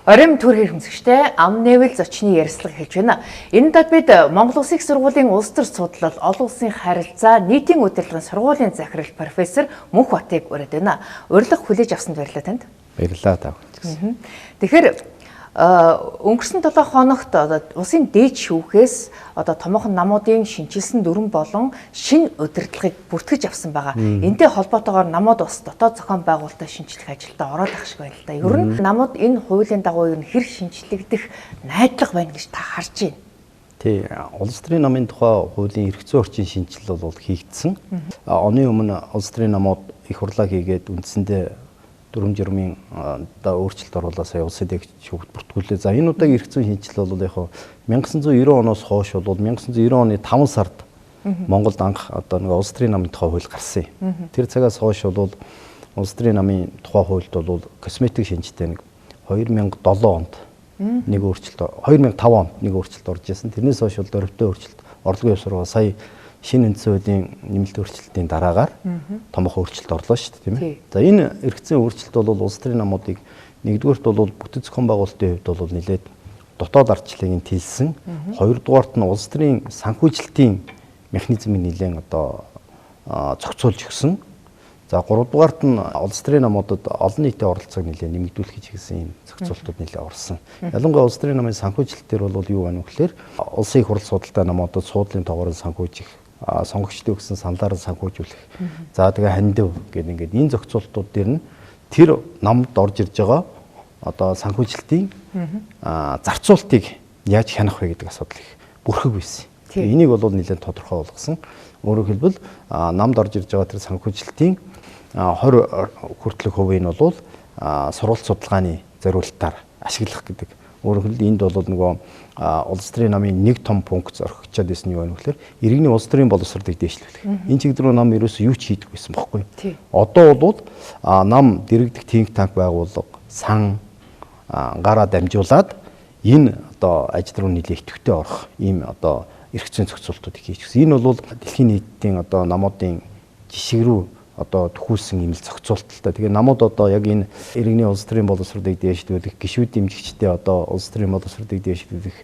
Орим төр хэрэмсэгчтэй ам нэвэл зочны ярилцлага хэлж байна. Энэ удаад бид Монгол Улсын их сургуулийн улс төр судлал, олон улсын харилцаа, нийтийн удирдлагын сургуулийн захирал профессор Мөнх Батыг ураад байна. Урилга хүлээж авсанд баярлалаа танд. Баярлалаа та бүхэнд. Тэгэхээр өнгөрсөн 7 хоногт одоо улсын дээд шүүхээс одоо томоохон намуудын шинэчилсэн дүрэм болон шинэ удирдлагыг бүртгэж авсан байгаа. Энтэй холбоотойгоор намууд бас дотоод зохион байгуулалтаа шинэчлэх ажилдаа ороод ах шиг байна л да. Ер нь намууд энэ хуулийн дагуу ер нь хэр шинэчлэгдэх найдлага байна гэж та харж байна? Тий, улс төрийн намын тухай хуулийн эрх зүйн орчин шинэчлэл бол хийгдсэн. Оны өмнө улс төрийн намууд их хурлаа хийгээд үндсэндээ дүрэм журмын одоо өөрчлөлт оруулаад сая улсын дээд шүүхт бүртгүүлээ. За энэ удаагийн эрх зүйн шинэчлэл бол яг 1990 оноос хойш бол 1990 оны 5 сард Монголд анх одоо нэг улс төрийн намын тухай хууль гарсан юм. Тэр цагаас хойш бол улс төрийн намын тухай хуульд бол косметик шинжтэй нэг 2007 онд нэг өөрчлөлт, 2005 онд нэг өөрчлөлт орж исэн. Тэрнээс хойш бол дөрвтэй өөрчлөлт орлогын ёс руу сая шинэ үндсэн хуулийн нэмэлт өөрчлөлтийн дараагаар томоохон өөрчлөлт орлоо шүү дээ, тийм ээ. За энэ эрх зүйн өөрчлөлт бол улс төрийн намуудыг нэгдүгээрт бол бүтэц зохион байгуулалтын хувьд бол нэлээд дотоод ардчлалыг нь тэлсэн. Хоёрдугаарт нь улс төрийн санхүүжилтийн механизмыг нэлээд одоо зохицуулж өгсөн. За гуравдугаарт нь улс төрийн намуудад олон нийтийн оролцоог нэлээд нэмэгдүүлэх гэсэн юм зохицуултууд нэлээд орсон. Ялангуяа улс төрийн намын санхүүжилт дээр бол юу байна вэ гэхээр улсын их хурл судалтай намуудад суудлын тоогоор санхүүжих, сонгогчдын өгсөн саналаар санхүүжүүлэх. За тэгээ хандив гэдэг ингээд энэ зохицуултууд дээр нь тэр намд орж ирж байгаа одоо санхүүжилтийн зарцуултыг яаж хянах вэ гэдэг асуудал их бүрхэг байсан. Энийг бол нэлээд тодорхой болгосон. Өөрөөр хэлбэл намд орж ирж байгаа тэр санхүүжилтийн 20 хүртэлх хувийг нь бол сургалт судалгааны зориултаар ашиглах гэдэг. Өөрөөр хэлбэл энд бол нөгөө улс төрийн намын нэг том пункт орхигчоод байсан нь юу вэ гэхээр иргэний улс төрийн боловсролыг дээшлүүлэх. Энэ чиглэл рүү нам ерөөсөө юу ч хийдэг байсан бохгүй. Одоо бол нам дэрэгдэх think tank байгууллага, сан гараа дамжуулаад энэ одоо ажил руу нэлээд идэвхтэй орох ийм одоо эрх зүйн зохицуултуудыг хийчихсэн. Энэ бол дэлхийн нийтийн одоо намуудын жишг рүү одоо төхүүлсэн юм л зохицуулт л та. Тэгээ намууд одоо яг энэ иргэний улс төрийн боловсролыг дээшлүүлэх, гишүүд дэмжигчдээ одоо улс төрийн боловсролыг дээшлүүлэх,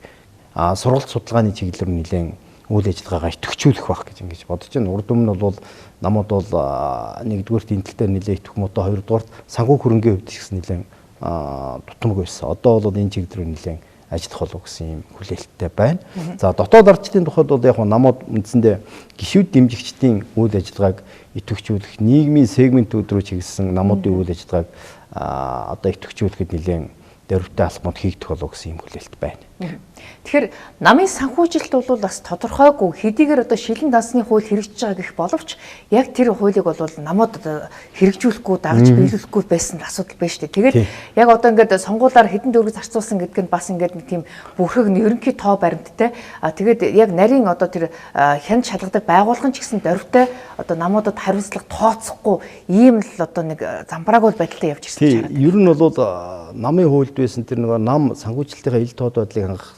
сургалт судалгааны чиглэл рүү нэлээд үйл ажиллагаагаа идэвхжүүлэх байх гэж ингэж бодож байна. Урд өмнө бол намууд бол нэгдүгээрт энэ тал дээр нэлээд идэвх муутай, хоёрдугаарт санхүү хөрөнгийн хувьд ч гэсэн нэлээд тутамгүй байсан. Одоо бол энэ чиглэл рүү нэлээд ажиллах болов гэсэн юм хүлээлттэй байна. За дотоод ардчлалын тухайд бол яг намууд үндсэндээ гишүүд дэмжигчдийн үйл ажиллагааг идэвхжүүлэх, нийгмийн сегментүүд рүү чиглэсэн намуудын үйл ажиллагааг одоо идэвхжүүлэхэд нэлээд дөрвтэй алхмууд хийгдэх болов гэсэн юм хүлээлт байна. Тэгэхээр намын санхүүжилт бол бас тодорхойгүй, хэдийгээр одоо шилэн дансны хууль хэрэгжиж байгаа гэх боловч яг тэр хуулийг бол намууд хэрэгжүүлэхгүй, дагаж биелүүлэхгүй байсан асуудал байна шүү дээ. Тэгээд яг одоо ингээд сонгуулиар хэдэн төгрөг зарцуулсан гэдэг нь бас ингээд нэг тийм бүрхэг ерөнхий тоо баримттай. А тэгээд яг нарийн одоо тэр хянд шалгадаг байгууллага ч гэсэн дөрвтэй одоо намуудад хариуцлага тооцохгүй ийм л одоо нэг замбраагүй байдалтай явж ирсэн гэж хараад. Ер нь бол намын хуульд байсан тэр нөгөө нам санхүүжилтийнхаа ил тод байдлыг хангах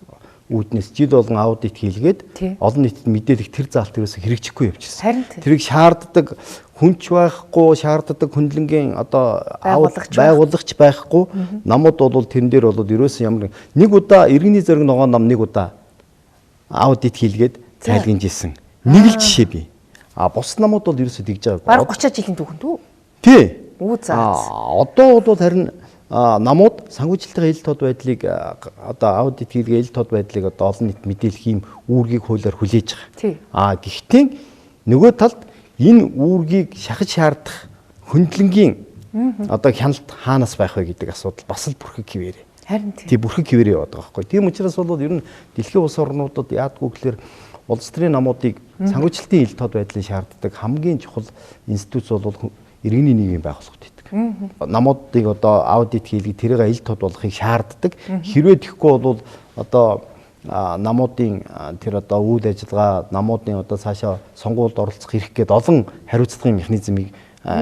үүднээс жил болгон аудит хийлгээд олон нийтэд мэдээлэх тэр заалт ерөөсө хэрэгжихгүй явчихсан. Тэрийг шаарддаг хүнч байхгүй, шаарддаг хөндлөнгийн одоо байгуулагч байхгүй. Намууд бол тэрэн дээр бол ерөөсө ямар нэг удаа иргэний зориг ногоон нам нэг удаа аудит хийлгээд цайлгинжсэн. Нэг л жишээ бий. А бус намууд бол ерөөсө тэгж байгаагүй. Бараг 30 жилийн түүхэнд үү? Тий. Үү за. Одоо бол харин намууд санхүүжилтийн ил тод байдлыг одоо аудит хийлгээ ил тод байдлыг одоо олон нийт мэдээлэх ийм үүргийг хуулиар хүлээж байгаа. А гэхдээ нөгөө талд энэ үүргийг шахаж шаардах хөндлөнгийн одоо хяналт хаанаас байх вэ гэдэг асуудал бас л бүрхэг хэвээрээ. Харин тий бүрхэг хэвээрээ яваад байгаа байхгүй. Тийм учраас бол ер нь дэлхийн улс орнуудад яадгүй гэхээр улс төрийн намуудыг санхүүжилтийн ил тод байдлыг шаарддаг хамгийн чухал институц бол иргэний нийгмийн байгууллагууд байдаг. Намуудыг одоо аудит хийлгийг тэрийг ил тод болгохыг шаарддаг. Хэрвээ тэгэхгүй бол одоо намуудын тэр одоо үйл ажиллагаа, намуудын одоо цаашаа сонгуульд оролцох эрх гээд олон хариуцлагын механизмыг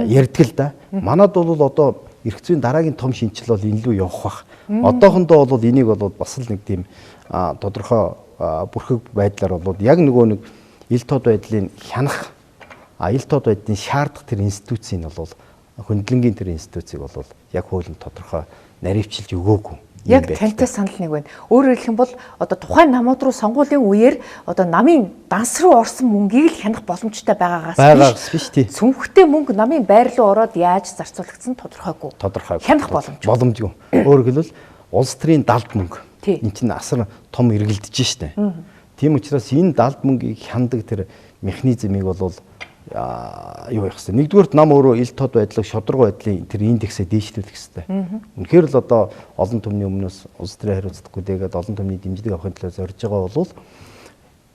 ярьдаг л да. Манад бол одоо эрх зүйн дараагийн том шинэчлэл бол энэ лүү явах бах. Одоохондоо бол энийг бол бас л нэг тийм тодорхой бүрхэг байдлаар бол яг нөгөө нэг ил тод байдлыг хянах, ил тод байдлын шаардах тэр институцийг нь бол хөндлөнгийн тэр институцийг бол яг хуулинд тодорхой наривчилж өгөөгүй. Яг тантай санал нэг байна. Өөрөөр хэлэх юм бол одоо тухайн намууд руу сонгуулийн үеэр одоо намын данс руу орсон мөнгийг л хянах боломжтой байгаагаас биш тий. Цүнхтэй мөнгө намын байр руу ороод яаж зарцуулагдсан тодорхойгүй. Тодорхойгүй. Хянах боломжгүй. Боломжгүй. Өөрөөр хэлбэл улс төрийн далд мөнгө. Энд чинь асар том эргэлдэж штэ. Тийм учраас энэ далд мөнгийг хяндаг тэр механизмыг бол юу явах хэвээр. Нэгдүгээрт нам өөрөө ил тод байдлыг шударга байдлын тэр индексээ дээшлүүлэх хэвээр. Үнэхээр л одоо олон түмний өмнөөс улс төрийн хариуцлагагүй дээгээд олон түмний дэмжлэг авахын төлөө зорж байгаа бол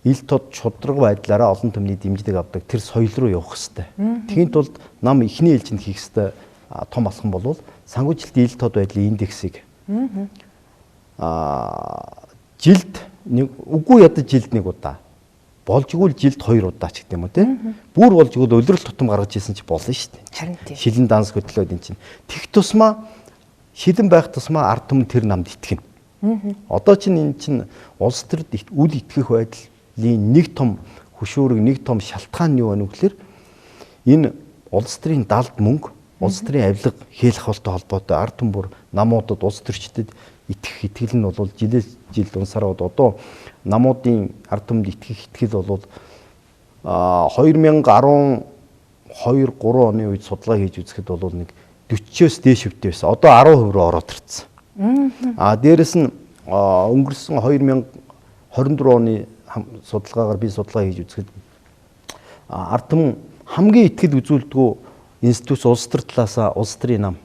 ил тод шударга байдлаараа олон түмний дэмжлэг авдаг тэр соёл руу явах хэвээр. Тэгэхийн тулд нам эхний ээлжинд хийх хэвээр том алхам бол санхүүжилтийн ил тод байдлын индексийг жилд нэг үгүй ядаж жилд нэг удаа болжгүй жилд 2 удаа ч гэдэг юм уу те. Бүр болжгүй улирал тутам гаргаж исэн ч болно шүү дээ. Шилэн данс хөдлөөд эн чинь. Тэг тусмаа шилэн байх тусмаа ард түмэн тэр намд итгэнэ. Одоо чинь энэ чинь улс төрд үл итгэх байдлын нэг том хөшүүрэг, нэг том шалтгаан нь юу вэ гэхээр энэ улс төрийн далд мөнгө, улс төрийн авилга хэл ахуйтай холбоотой ард түмэн бүр намуудад улс төрчдөд итгэх итгэл нь бол жилээс жил унсараад одоо намуудын ард түмэнд итгэх итгэл бол 2012 3 оны үед судалгаа хийж үзэхэд бол нэг 40-оос дээш хөвтэй байсан. Одоо 10% рүү ороод ирсэн. Дээрэс нь өнгөрсөн 2024 оны судалгаагаар би судалгаа хийж үзэхэд ард түмэн хамгийн итгэл үзүүлдэггүй институт улс төр талаасаа улс төрийн нам,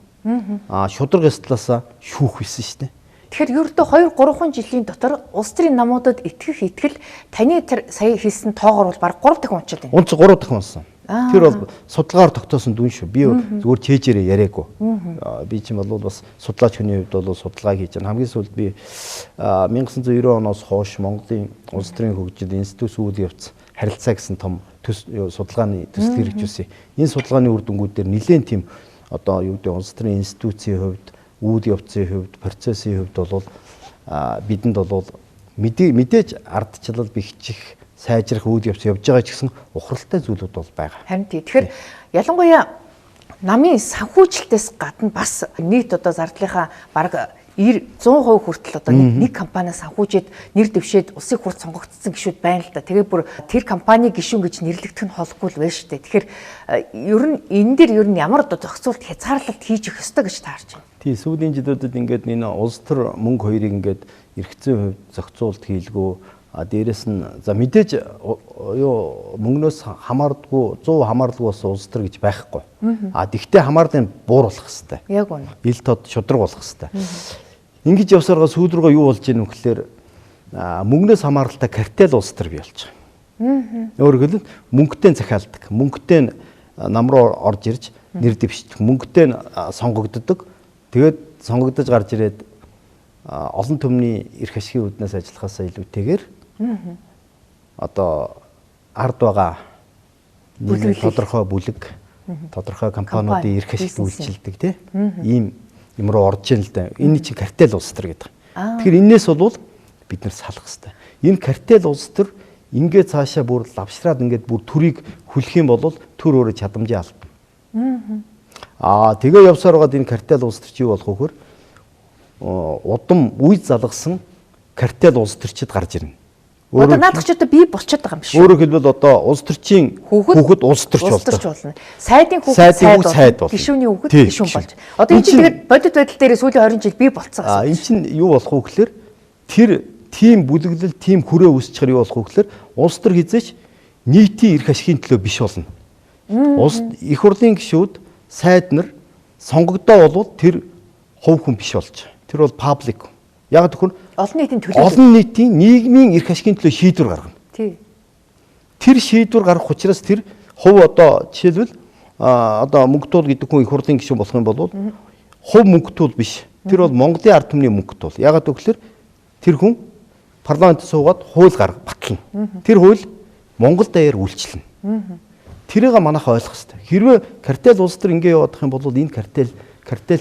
шударга ёс талаасаа шүүх байсан шүү дээ. Тэгэхээр ердөө 2-3 жилийн дотор улс төрийн намуудад итгэх итгэл таны тэр сая хэлсэн тоогоор бол бараг 3 дахин унчаад байна. 3 дахин унсан. Тэр бол судалгаар тогтоосон дүн шүү. Би зүгээр чэжээрээ яриаггүй. Би чинь бол бас судлаач хүний хувьд бол судалгаа хийж байна. Хамгийн сүүлд би 1990 оноос хойш Монголын улс төрийн хөгжил институт үйл явц харилцаа гэсэн том судалгааны төсөл хэрэгжүүлсэн. Энэ судалгааны үр дүнгууд дээр нэлээд тийм одоо юу гэдэг улс төрийн институцийн хувьд, үйл явцын хувьд, процессын хувьд бол бидэнд бол мэдээж ардчлал бэхжих, сайжрах үйл явц явж байгаа ч гэсэн ухралтай зүйлүүд бол байгаа. Харин тий. Тэгэхээр ялангуяа намын санхүүжилтээс гадна бас нийт одоо зардлынхаа бараг 90-100% хүртэл одоо нэг компаниас санхүүжээд нэр дэвшээд улсын хурд сонгогдсон гишүүд байна л да. Тэгээ бүр тэр компани гишүүн гэж нэрлэгдэх нь холгүй л байна шүү дээ. Тэгэхээр ер нь энэ дэр ер нь ямар одоо зохицуулт хязгаарлалт хийж өгөх ёстой гэж таарч байна. Тий, сүүлийн жилүүдэд ингээд энэ улс төр мөнгө хоёрыг ингээд эрх зүйн хувьд зохицуулт хийлгүү. Дээрэс нь за мэдээж юу мөнгнөөс хамаардгүй 100 хамаарлгүй бас улс төр гэж байхгүй. Тэгтээ хамаарлын бууруулах хэвээр. Яг үнэ. Ил тод шудраг болох хэвээр. Ингэж явсараа сүүл рүүгээ юу болж ийн вэ гэхээр мөнгнөөс хамааралтай картел улс төр бий болж байгаа. Өөрөөр хэлбэл мөнгөтэй захиалдаг, мөнгөтэй нам руу орж ирж нэр дэвшдэг, мөнгөтэй сонгогддог. Тэгээд сонгогдож гарч ирээд олон түмний эрх ашигын үүднээс ажиллахаасаа илүүтэйгээр одоо ард байгаа нэг тодорхой бүлэг, тодорхой компаниудын эрх ашигт үйлчилдэг тий. Ийм юм руу орж ийн л да. Энэ чинь картел улс төр гэдэг. Тэгэхээр энээс бол бид нар салах хэрэгтэй. Энэ картел улс төр ингээд цаашаа бүр лавшраад ингээд бүр төрийг хүлэх юм бол төр өөрөө чадамжаа алдна. Тэгээ явсаар байгаад энэ картел улс төр чи юу болох вэ гэхээр удам үе залгасан картел улс төрчид гарч ирнэ. Одоо наадах ч одоо бий болчиход байгаа юм биш үү? Өөрөөр хэлбэл одоо улс төрчийн хүүхэд улс төрч болно. Сайдын хүүхэд сайд болно. Гишүүний хүүхэд гишүүн болж. Одоо энэ чинь тэгээд бодит байдал дээр сүүлийн 20 жил бий болцсон гэсэн. Энэ чинь юу болох вэ гэхээр тэр тийм бүлэглэл, тийм хүрээ үүсчихэр юу болох вэ гэхээр улс төр хизээч нийтийн эрх ашигын төлөө биш болно. Улс их хурлын гишүүд сайд нар сонгогдоо болвол тэр хувь хүн биш болж. Тэр бол паблик. Яг тэгэхээр олон нийтийн төлөө олон нийтийн нийгмийн эрх ашигын төлөө шийдвэр гаргана. Тий. Тэр шийдвэр гаргах учраас тэр хувь одоо жишээлбэл одоо мөнгөтуул гэдэг хүн их хурлын гишүүн болох юм бол хувь мөнгөтуул биш. Тэр бол Монголын ард түмний мөнгөтуул. Яг гэвэл тэр хүн парламентд суугаад хууль гарга батлна. Тэр хууль Монгол даяар үйлчилнэ. Тэрийг манайха ойлгох хэрэгтэй. Хэрвээ картел улс төр ингэ явах юм бол энэ картел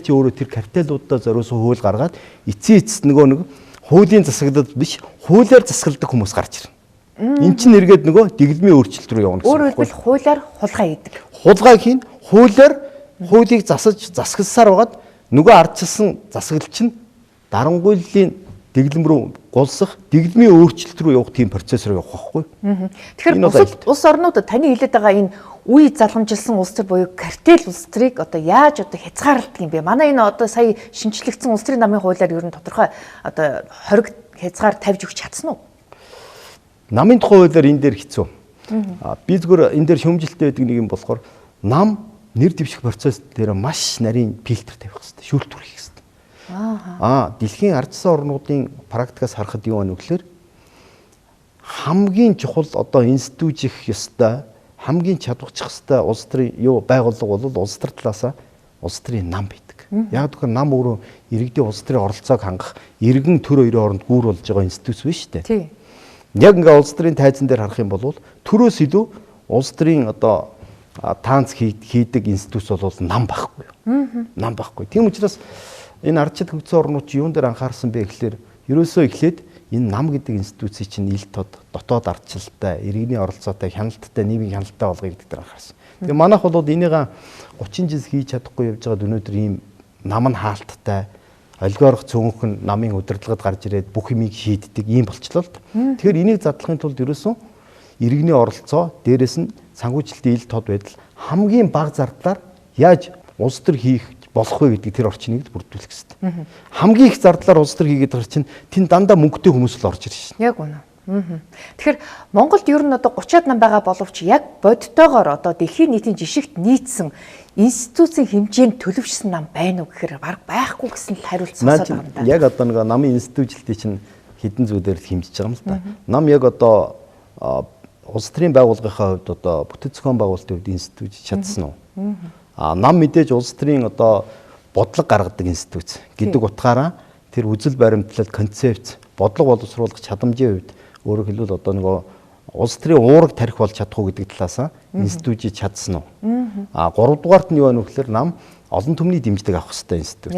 чи өөрөө тэр картелуудаа зориулсан хууль гаргаад эцсийн эцэст нөгөө нэг хуулийн засаглал биш, хуулиар засагладаг хүмүүс гарч ирнэ. Эн чинь эргээд нөгөө дэглэмийн өөрчлөлт рүү явна гэсэн. Өөрөөр хэлбэл хуулиар хулгай хийдэг. Хулгай хийн, хуулиар хуулийг засаж засагласаар байгаад нөгөө ардчилсан засаглал чинь Дарангуйллын дэглэм рүү гулсах, дэглэмийн өөрчлөлт рүү явах тийм процесс руу явах байхгүй. Тэгэхээр бусад улс орнууд таны хэлээд байгаа энэ үе залгамжилсан улс төр буюу картел улс төрийг одоо яаж одоо хязгаарладаг юм бэ? Манай энэ одоо сая шинжлэгдсэн улс төрийн намын хуулиар ер нь тодорхой одоо хориг хязгаар тавьж өгч чадсан уу? Намын тухай хуулиар энэ дээр хэцүү. Би зүгээр энэ дээр шүүмжлэлтэй байдаг нэг юм болохоор нам нэр дэвших процесс дээр маш нарийн фильтр тавих хэрэгтэй, шүүлтүр хийх хэрэгтэй. Дэлхийн ардсан орнуудын практикаас харахад юу байна вэ гэхээр хамгийн чухал одоо институтих ёстой, хамгийн чадварчих ёстой улс төрийн юу байгууллага бол улс төр талаасаа улс төрийн нам байдаг. Яг тэгэхээр нам өөрөө иргэдийн улс төрийн оролцоог хангах, иргэн төр хоёрын хооронд гүүр болж байгаа институт биш үү? Тийм. Яг ингээ улс төрийн тайзан дээр харах юм бол төрөөс илүү улс төрийн одоо таанц хийдэг институт бол нам байхгүй. Нам байхгүй. Тийм учраас энэ ардчид хөгжсөн орнууд чи юун дээр анхаарсан бэ гэхлээр ерөөсөө эхлээд энэ нам гэдэг институцийг чинь ил тод дотоод ардчлалтай, иргэний оролцоотой, хяналттай, нийгмийн хяналттай болгоё гэдэг дээр анхаарсан. Тэгээ манайх бол энийг 30 жил хийж чадахгүй явж байгаад өнөөдөр ийм нам нь хаалттай, олигарх цөөнх нь намын удирдлагад гарч ирээд бүх юмыг шийддэг ийм болчлоо л. Тэгэхээр энийг задлахын тулд ерөөсөө иргэний оролцоо, дээрэс нь санхүүжилтийн ил тод байдал хамгийн бага зардлаар яаж улс төр хийх болох вэ гэдэг тэр орчныг л бүрдүүлэх хэрэгтэй. Хамгийн их зардлаар улс төр хийгээд байгаа чинь тэн дандаа мөнгөтэй хүмүүс л орж ирж шин. Яг үнэ. Тэгэхээр Монголд ер нь одоо 30-аад нам байгаа боловч яг бодтойгоор одоо дэлхийн нийтийн жишигт нийцсэн институцийн хэмжээнд төлөвшсөн нам байна уу гэхээр баг байхгүй гэсэн л хариулт сонсоод байгаа юм да. Яг одоо нэг намын институцчлэлтийг чинь хэдэн зүйлээр л хэмжиж байгаа юм л да. Нам яг одоо улс төрийн байгууллагынхаа хувьд одоо бүтэц зохион байгуулалтын хувьд институт чадсан уу? Нам мэдээж улс төрийн одоо бодлого гаргадаг институт гэдэг утгаараа тэр үзэл баримтлал, концепц, бодлого боловсруулах чадамжийн хувьд өөрөөр хэлбэл одоо нөгөө улс төрийн уураг тарих болж чадах уу гэдэг талаас институтийг чадсан уу? Гуравдугаарт нь юу вэ гэхээр нам олон түмний дэмжлэг авах хэрэгтэй институт.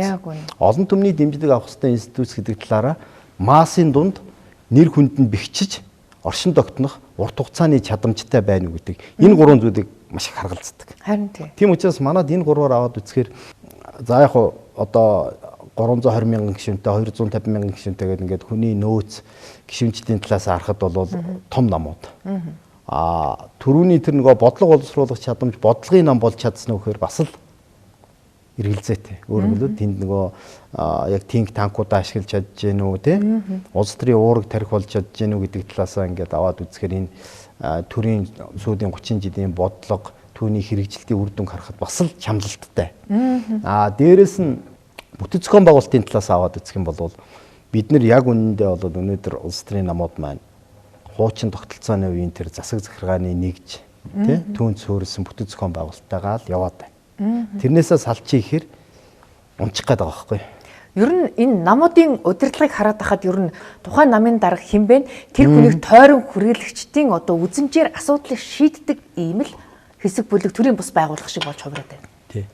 Олон түмний дэмжлэг авах хэрэгтэй институт гэдэг талаараа массын дунд нэр хүнд нь бэхжиж оршин тогтнох урт хугацааны чадамжтай байна уу гэдэг энэ гурван зүйлийг маш их харгалздаг. Харин тийм. Тийм учраас манад энэ гурваар аваад үзэхээр за яг хуу одоо 320 мянган гишүүнтэй, 250 мянган гишүүнтэй гэдэг ингээд хүний нөөц гишүүнчдийн талаас харахад бол том намууд. Төрүүний тэр нөгөө бодлого боловсруулах чадамж, бодлогын нам болж чадсан уу гэхээр бас л эргэлзээтэй. Өөрөөр хэлбэл тэнд нөгөө яг think танкуудаа ашиглаж чадж гэнэ үү те? Улс төрийн уураг тарих болж чадж гэнэ үү гэдэг талаасаа ингээд аваад үзэхээр энэ төрийн сүүлийн 30 жилийн бодлого, түүний хэрэгжилтийн үр дүнг харахад бас л чамлалттай. Дээрэс нь бүтэц зохион байгуулалтын талаас аваад үзэх юм бол бид нар яг үнэндээ бол өнөөдөр улс төрийн намууд маань хуучин тогтолцооны үеийн тэр засаг захиргааны нэгж тий түүнд суурилсан бүтэц зохион байгуулалттайгаа л яваад байна. Тэрнээсээ салчих ихээр унчих гээд байгаа байхгүй. Ер нь энэ намуудын удирдлагыг хараад байхад ер нь тухайн намын дарга хэн бэ? Тэр хүнийг тойрон хүрээлэгчдийн одоо үзмжээр асуудлыг шийддэг ийм л хэсэг бүлэг төрийн бус байгууллага шиг болж хувираад байна. Тий.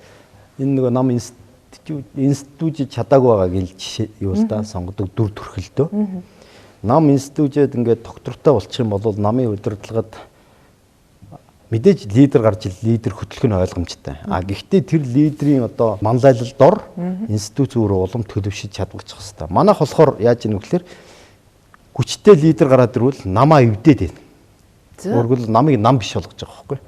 Энэ нөгөө нам институт чадаагүй байгааг ил жишээ юу л да сонгодог дүр төрхөлдөө. Нам институтед ингээд доктортой болчих юм бол намын удирдлагад мэдээж лидер гарч ил лидер хөтлөх нь ойлгомжтой. Гэхдээ тэр лидерийн одоо манлайлал дор институт өөрөө улам төлөвшиж чадварчих хэвээр. Манайх болохоор яаж ийм вэ гэхээр хүчтэй лидер гараад ирвэл намаа эвдээд байна. Өөрөөр намыг нам биш болгож байгаа байхгүй.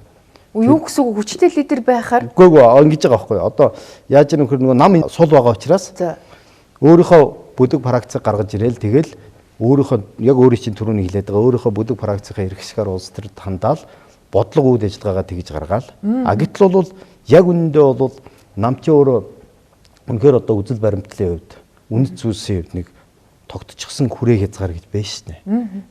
Юу гэсэн үг хүчтэй лидер байхаар? Үгүй ингэж байгаа байхгүй. Одоо яаж ийм вэхээр нөгөө нам сул байгаа учраас өөрийнхөө бүлэг практик гаргаж ирээл тэгэл өөрийнхөө яг өөрийн чинь түрүүний хэлээд байгаа өөрийнхөө бүлэг практикаа эргэшгээр улс төрд хандаал бодлого үйл ажиллагаагаа тэгж гаргаал. Гэтэл бол яг үнэндээ бол нам чи өөрөө үнэхээр одоо үзэл баримтлалын хувьд үнэт зүйлсийн хувьд нэг тогтчихсон хүрээ хязгаар гэж байна шнэ.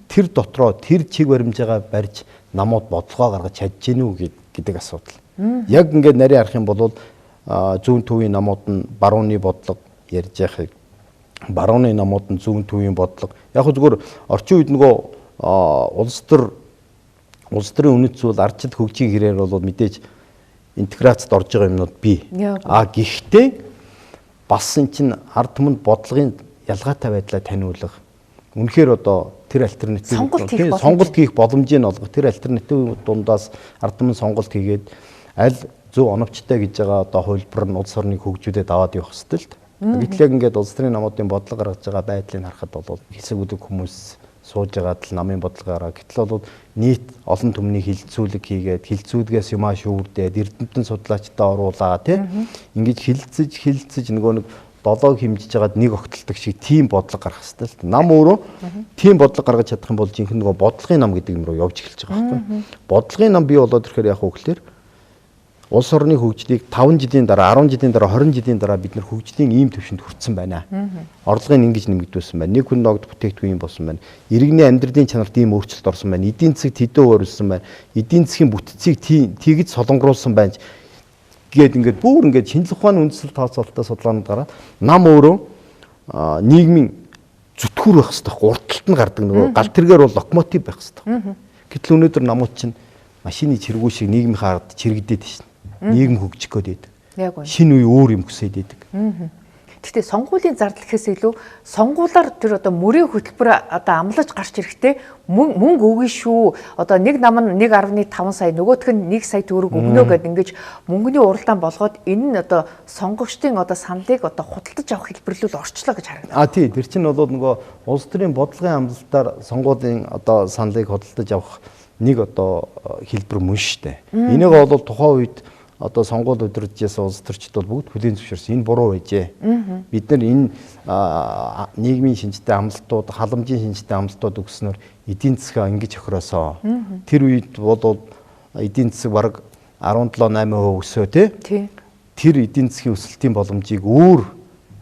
Тэр дотроо тэр чиг баримжаагаа барьж намууд бодлогоо гаргаж чадж гэнэ үү гэдэг асуудал. Яг ингээд нарийн харах юм бол зүүн төвийн намууд нь барууны бодлого ярьж яхах, барууны намууд нь зүүн төвийн бодлого. Яг хөө зүгээр орчин үед нөгөө улс төрийн үнэт зүйл ардчил хөгжийн хэрээр бол мэдээж интеграцид орж байгаа юмнууд бий. Гэхдээ бас эн чинь ард түмэнд бодлогын ялгаатай байдлаа таниулах. Үнэхээр одоо тэр альтернатив сонголт хийх боломжийг олгох. Тэр альтернатив дундаас ард түмэн сонголт хийгээд аль зөв оновчтой гэж байгаа одоо хувилбар нь улс орныг хөгжүүлээд аваад явах хэрэгтэй л дээ. Гэтэл яг ингээд улс төрийн намуудын бодлого гаргаж байгаа байдлыг харахад бол хэсэг үдэг хүмүүс сууж байгаад л намын бодлого гараа. Гэтэл бол нийт олон түмний хилцүүлэг хийгээд хилцүүлгээс юмаа шүүрдээд эрдэмтэн судлаачдаа оруулаа тий. Ингэж хилцэж нөгөө нэг долоог хэмжиж байгаад нэг огтлдог шиг тийм бодлого гаргах хэрэгтэй л дээ. Нам өөрөө тийм бодлого гаргаж чадах юм бол жинхэнэ нөгөө бодлогын нам гэдэг юм руу явж эхэлж байгаа байхгүй. Бодлогын нам бий болоод ирэхээр яах вэ гэхээр улс орны хөгжлийг 5 жилийн дараа, 10 жилийн дараа, 20 жилийн дараа бид нар хөгжлийн ийм түвшинд хүрсэн байна. Орлогын ингэж нэмэгдүүлсэн байна. Нэг хүн ногд бүтээгдэхүүн юм болсон байна. Иргэний амьдралын чанарт ийм өөрчлөлт орсон байна. Эдийн засаг тэдэн өөрчилсөн байна. Эдийн засгийн бүтцийг тэгж солонгоруулсан байна. Гээд ингээд бүр ингээд шинжлэх ухааны үндсэл тооцоололтой судалгаанууд гараад нам өөрөө нийгмийн зүтгүүр байх хэрэгтэй. Урд талд нь гардаг нөгөө гал тэргээр бол локомотив байх хэрэгтэй. Гэтэл өнөөдөр намууд чинь машины чиргүү шиг нийгмийнхаа ард чирэгдээд шин. Нийгэм хөгжих гээд байдаг. Шинэ үе өөр юм хүсээд байдаг. Гэхдээ сонгуулийн зардал гэхээс илүү сонгуулаар тэр одоо мөрийн хөтөлбөр одоо амлаж гарч ирэхдээ мөнгө өгнө шүү. Одоо нэг нам нь 1.5 сая, нөгөөх нь 1 сая төгрөг өгнө гэдээ ингэж мөнгөний уралдаан болгоод энэ нь одоо сонгогчдын одоо саналыг одоо худалдаж авах хэлбэрлүүл орчлоо гэж харагдана. А тий, тэр чинь бол нөгөө улс төрийн бодлогын амлалтаар сонгуулийн одоо саналыг худалдаж авах нэг одоо хэлбэр мөн шүү дээ. Энийг бол тухайн үед одоо сонгуул удирдах байсан улс төрчид бол бүгд хүлээн зөвшөөрсөн. Энэ буруу байжээ. Бид нар энэ нийгмийн шинжтэй амлалтууд, халамжийн шинжтэй амлалтууд өгснөөр эдийн засгаа ингэж охироосоо. Тэр үед бол эдийн засаг бараг 17 8% өсөө тий. Тэр эдийн засгийн өсөлтийн боломжийг өөр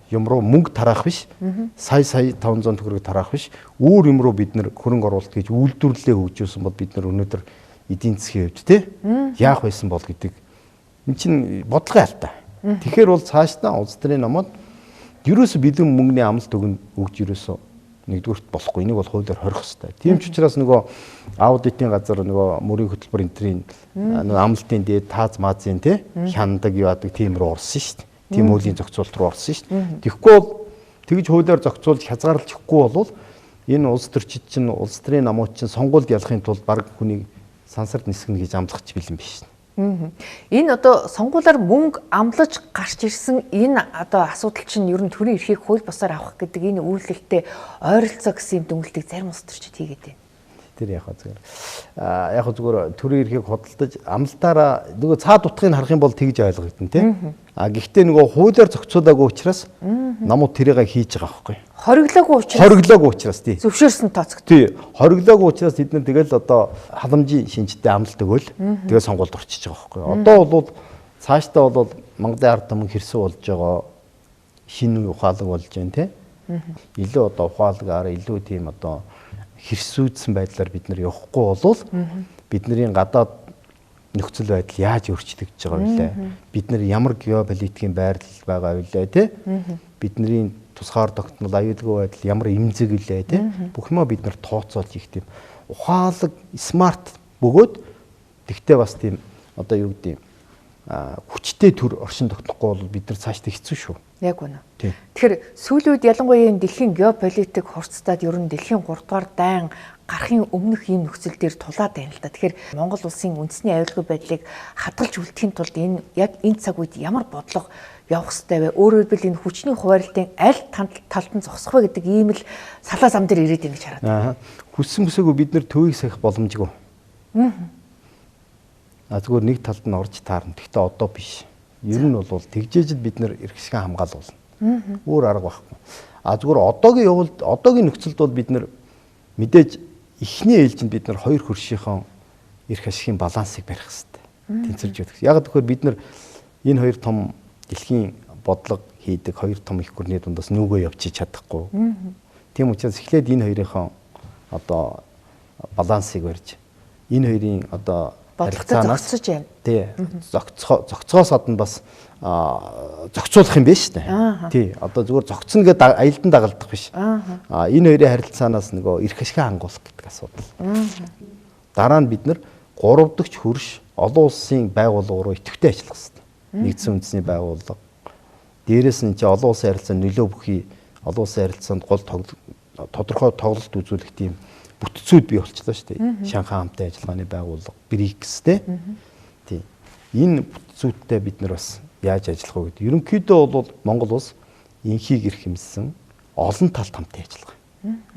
юм руу мөнгө тараах биш. Сая 500 төгрөг тараах биш. Өөр юм руу бид нар хөрөнгө оруулалт гэж үйлдвэрлэлээ хөгжүүлсэн бол бид нар өнөөдөр эдийн засгийн хувьд тий яах байсан бол гэдэг энэ чинь бодлогын алдаа. Тэгэхээр бол цаашдаа улс төрийн намууд ерөөсө бэлэн мөнгөний амлалт өгж ерөөсө нэгдүгüрт болохгүй. Энийг бол хуулиар хорих хэрэгтэй. Тийм ч учраас нөгөө аудитын газар нөгөө мөрийн хөтөлбөр энтрийн нөгөө амлалтын дээд тааз маазын тий хяндаг яадаг тийм рүү орсон шүү дээ. Тийм хуулийн зохицуулалт руу орсон шүү дээ. Тэгэхгүй бол тэгж хуулиар зохицуулж хязгаарлаж өгөхгүй бол энэ улс төрчид чинь улс төрийн намууд чинь сонгуульд ялахын тулд баг хүнийг сансарт нисгэнэ гэж амлах ч бэлэн биш. Энэ одоо сонгуулиар мөнгө амлаж гарч ирсэн энэ одоо асуудал чинь ер нь төрийн эрхийг хууль бусаар авах гэдэг энэ үйлдэлтэй ойролцоо гэсэн юм дүнэлтийг зарим улс төрчид хийгээд байна. Тэр яг зүгээр. Яг зүгээр төрийн эрхийг худалдаж амлалтаараа нөгөө цаад утгыг харах юм бол тэгж ойлгогдно тий. А гэхдээ нөгөө хуулиар зохицуулаагүй учраас намууд тэрийг хийж байгаа байхгүй. Хориглоогүй учраас тий. Зөвшөөрсөн тооцогдсон. Тий. Хориглоогүй учраас тэд нар тэгэл одоо халамжийн шинжтэй амлалт өгөөл тэгээ сонгуульд орчиж байгаа байхгүй. Одоо бол цаашдаа бол Монголын ард түмэн хэрсүү болж байгаа шинэ ухаалаг болж байна тий. Илүү одоо ухаалгаар илүү тийм одоо хэрсүүдсэн байдлаар бид нар явахгүй болвол бидний гадаад нөхцөл байдал яаж өөрчлөгдөж байгаа вэ? Бид нар ямар геополитикийн байрлал байгаа вэ тий? Бидний тусгаар тогтнол аюулгүй байдал ямар эмзэг үлээ тий? Бүх юмаа бид нар тооцоолж их тийм ухаалаг смарт бөгөөд тэгтээ бас тийм одоо юу гэдэг хүчтэй төр оршин тогтнохгүй бол бид нар цаашдаа хэцүү шүү. Яг үнэ. Тэгэхээр сүүлийн үед ялангуяа энэ дэлхийн геополитик хурцтаад ер нь дэлхийн 3 дугаар дайн гарахын өмнөх ийм нөхцөл дээр тулаад байна л да. Тэгэхээр Монгол улсын үндэсний аюулгүй байдлыг хадгалж үлдэхин тулд энэ яг энэ цаг үед ямар бодлого явах ёстой вэ? Өөрөөр хэлбэл энэ хүчний хуваарлтын аль талд нь зогсох вэ гэдэг ийм л салаа зам дээр ирээд байна гэж хараад байна. Хүссэн хүсээгүй бид нар төвийг сахих боломжгүй. А зүгээр нэг талд нь орж таарна. Гэхдээ одоо биш. Ер нь бол тэгжээж бид нар эрх ашиг хамгаалуулна. Өөр арга байхгүй. А зүгээр одоогийн явалд одоогийн нөхцөлд бол бид нар мэдээж эхний ээлжинд бид нар хоёр хөршийнхөө эрх ашигын балансыг барих хэрэгтэй. Тэнцвэрж өгөх. Яг тэгэхээр бид нар энэ хоёр том дэлхийн бодлого хийдэг хоёр том их гүрний дундаас нүгөө явчих чадахгүй. Тийм учраас эхлээд энэ хоёрынхоо одоо балансыг барьж энэ хоёрын одоо бодлоготой зогсож байна. Тий. Зогцоос гадна бас зохицуулах юм байна шүү дээ. Тий. Одоо зүгээр зогцно гэдээ аялдан дагалдах биш. Энэ хоёрын харилцаанаас нөгөө эрх ашиг хангуулах гэдэг асуудал. Дараа нь бид нар 3 дахь хөрш олон улсын байгууллага руу идэвхтэй ажиллах хэрэгтэй. Нэгдсэн үндэсний байгууллага. Дээрээс нь чи олон улсын харилцаанд нөлөө бүхий олон улсын харилцаанд гол тодорхой тоглолт үзүүлэх тийм бүтцүүд бий болчихлоо шүү дээ. Шанхай хамтын ажиллагааны байгууллага, БРИКС те. Тийм. Энэ бүтцүүдтэй бид нар бас яаж ажиллах вэ гэдэг. Ерөнхийдөө бол Монгол улс инхийг эрхэмсэн олон талт хамтын ажиллагаа.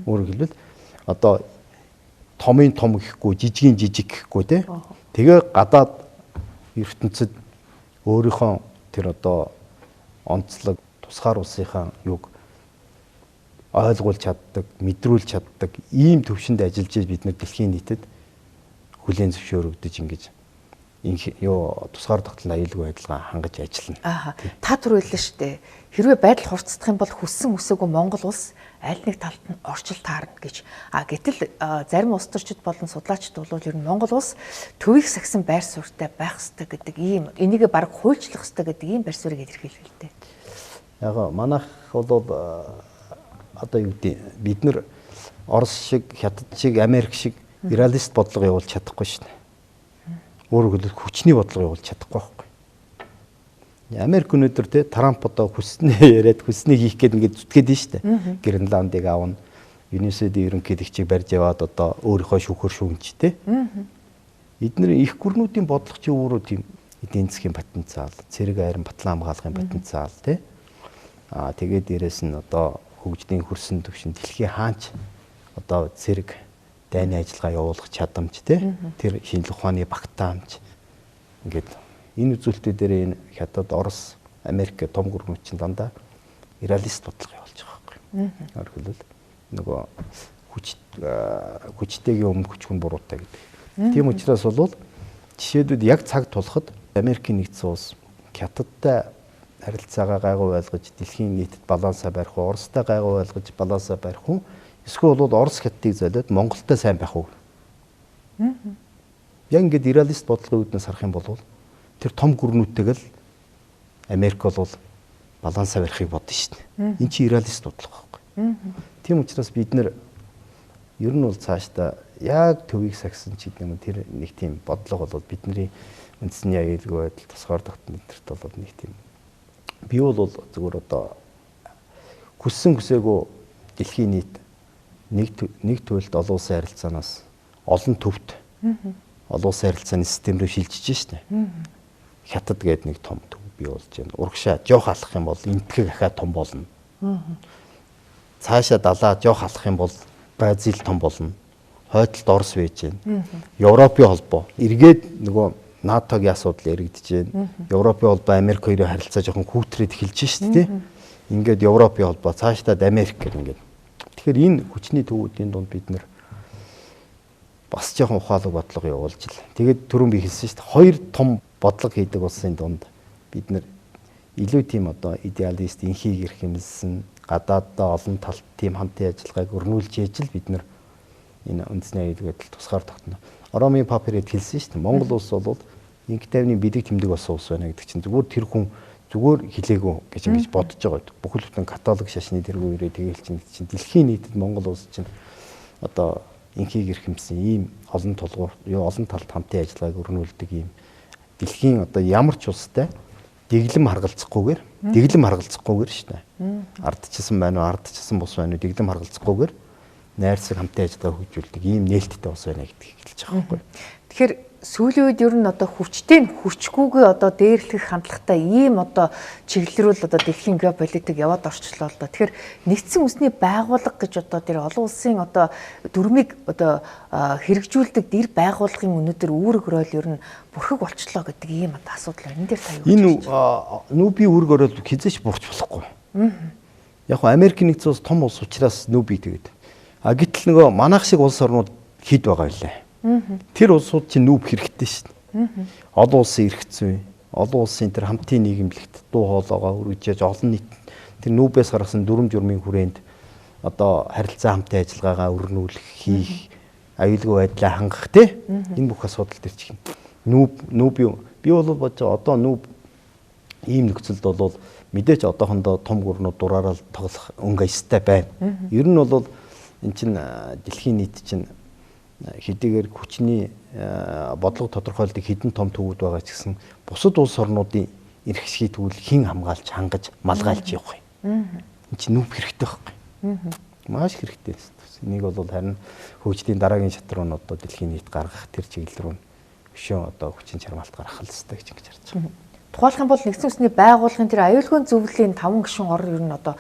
Өөрөөр хэлбэл одоо томын том гэхгүй, жижигийн жижиг гэхгүй те. Тэгээ гадаад ертөнцид өөрийнхөө тэр одоо онцлог тусгаар улсынхаа юг ойлгуулж чаддаг, мэдрүүлж чаддаг ийм төвшөнд ажиллаж бид нар дэлхийн нийтэд хүлээн зөвшөөрөгдөж ингэж тусгаар тогтнол аюулгүй байдлаа хангаж ажиллана. Аа. Та түр хэллээ шүү дээ. Хэрвээ байдал хурцдах юм бол хүссэн үсээгүй Монгол улс аль нэг талд нь орчил таарна гэж. А гэтэл зарим улс төрчид болон судлаачид бол ер нь Монгол улс төвийг сагсан байр суурьтай байх ёстой гэдэг ийм энийгээ бараг хуульчлах ёстой гэдэг ийм байр суурийг илэрхийлэх л дээ. Яг манайх бол одоо юу гэдэг бид нар Орос шиг, Хятад шиг, Америк шиг реалист бодлого явуулж чадахгүй шнэ. Өөрөөр хэлбэл хүчний бодлого явуулж чадахгүй байхгүй. Америк өнөөдөр те Трамп одоо хүснээ яриад хүснийг хийх гээд ингээд зүтгээд нь штэ. Гренландыг аавна, ЮНЕСКО-ийн ерөнхийлөгчийг барьж яваад одоо өөрийнхөө шүүхөр шүүмж те. Эднэр их гүрнүүдийн бодлого чи өөрөө тийм эдийн засгийн потенциал, цэрэг айран батлан хамгаалахын потенциал те. Аа тэгээд дээрэс нь одоо хөгжлийн хөрсөн төвшин дэлхийн хаанч одоо цэрэг дайны ажиллагаа явуулах чадамж те. Тэр шинжлэх ухааны багтаамж ингээд энэ үзүүлэлтүүдээр энэ Хятад, Орос, Америк том гүрнүүд чинь дандаа реалист бодлого явуулж байгаа байхгүй. Өөрөөр хэлбэл нөгөө хүчтэйгийн өмнө хүчгүй буруутай гэдэг. Тийм учраас бол жишээлбэл яг цаг тулахад Америкийн нэгдсэн улс Хятадтай харилцаагаа гайгүй ойлгож дэлхийн нийтэд балансаа барих уу, Оростой гайгүй ойлгож балансаа барих уу, эсвэл бол Орос Хятадыг золиод Монголтой сайн байх уу? Яг ингээд реалист бодлогын үүднээс харах юм бол тэр том гүрнүүдтэйг л Америк бол балансаа барихыг бодно шүү дээ. Энд чинь реалист бодлого байхгүй. Тийм учраас бид нэр ер нь бол цаашдаа яг төвийг сагсан ч гэдэг юм тэр нэг тийм бодлого бол бидний үндэсний аюулгүй байдал тусгаар тогтнол энтерт бол нэг тийм би бол зүгээр одоо хүссэн хүсээгүй дэлхийн нийт нэг туйлд олон улсын харилцаанаас олон төвт олон улсын харилцааны систем рүү шилжиж шнэ. Хятад гээд нэг том төв бий болж байна. Урагшаа жоох алах юм бол энтхэг ахаа том болно. Цаашаа далаа жоох алах юм бол Бразил том болно. Хойдолд Орос байж байна. Европын холбоо эргээд нөгөө НАТО-гийн асуудал яригдж байна. Европын холбоо Америк хоёрын харилцаа жоохон хүүтрээд эхэлж шээ дээ. Ингээд Европын холбоо цаашдаад Америк гэх ингээд. Тэгэхээр энэ хүчний төвүүдийн дунд бид нэр бас жоохон ухаалаг бодлого явуулж л. Тэгээд түрүүн би хэлсэн шүү дээ. Хоёр том бодлого хийдэг улсын дунд бид нэр илүү тийм одоо идеалист, инхийг эрхэмлсэн, гадааддаа олон талт тийм хамтын ажиллагааг өрнүүлж ээж л бид нэр энэ үндэсний аюулгүй байдал тусгаар тогтно. Ромын пап ирээд хэлсэн шүү дээ. Монгол улс бол инх тайвны бэлэг тэмдэг болсон улс байна гэдэг чинь зүгээр тэр хүн зүгээр хэлээгүү гэж ингэж бодож байгаа. Бүхэл бүтэн католик шашны тэргүй ирээ тэгэл чинь дэлхийн нийтэд Монгол улс чинь одоо инхийг эрхэмсэн ийм олон тулгуур, олон талт хамтын ажиллагааг өрнүүлдэг ийм дэлхийн одоо ямар ч улстай дэглэм харгалзахгүйгээр шүү дээ. Ардчилсан байна уу, ардчилсан бус байна уу, дэглэм харгалзахгүйгээр найрсаг хамтын ажиллагаа хөгжүүлдэг ийм нээлттэй улс байна гэдгийг хэлж байгаа байхгүй. Тэгэхээр сүүлийн үед ер нь одоо хүчтэй нь хүчгүйгээ одоо дээрлэх хандлагатай ийм одоо чиглэл рүү одоо дэлхийн геополитик яваад орчлоо л доо. Тэгэхээр нэгдсэн үндэсний байгууллага гэж одоо тэр олон улсын одоо дүрмийг одоо хэрэгжүүлдэг дэр байгууллагын өнөөдөр үүрэг роль ер нь бүрхэг болчлоо гэдэг ийм одоо асуудал байна. Энэ дээр та юу гэж энэ нүүбийн үүрэг роль хизээч бурч болохгүй. Яг нь Америкийн нэгдсэн улс том улс учраас нүүбий тэгээд. А гэтэл нөгөө манайх шиг улс орнууд хэд байгаа вэ? Тэр улсууд чинь нүүб хэрэгтэй шүү дээ. Олон улсын эрх зүй, олон улсын тэр хамтын нийгэмлэгт дуу хоолойгоо өргөж яаж олон нийт тэр нүүбээс гаргасан дүрм журмын хүрээнд одоо харилцаа хамтын ажиллагаагаа өрнүүлэх, хийх, аюулгүй байдлаа хангах те энэ бүх асуудал төр чинь нүүб би бол бодож байгаа одоо нүүб ийм нөхцөлд бол мэдээч одоохондоо том гүрнүүд дураараа тоглох өнгө аястай байна. Ер нь бол эн чинь дэлхийн нийт чинь хэдийгээр хүчний бодлого тодорхойлдог хэдэн том төвүүд байгаа ч гэсэн бусад улс орнуудын эрх шийдвэл хэн хамгаалж хангаж малгайлж явах юм. Энд чинь нүүб хэрэгтэй байхгүй. Маш хэрэгтэй. Энийг бол харин хөгжлийн дараагийн шат руу нь одоо дэлхийн нийт гаргах тэр чиглэл рүү өшөө одоо хүчин чармаалт гаргах л ёстой гэж ингэж харж байгаа. Тухайлах юм бол нэгдсэн үндэсний байгууллагын тэр аюулгүй зөвлөлийн 5 гишүүн орн ер нь одоо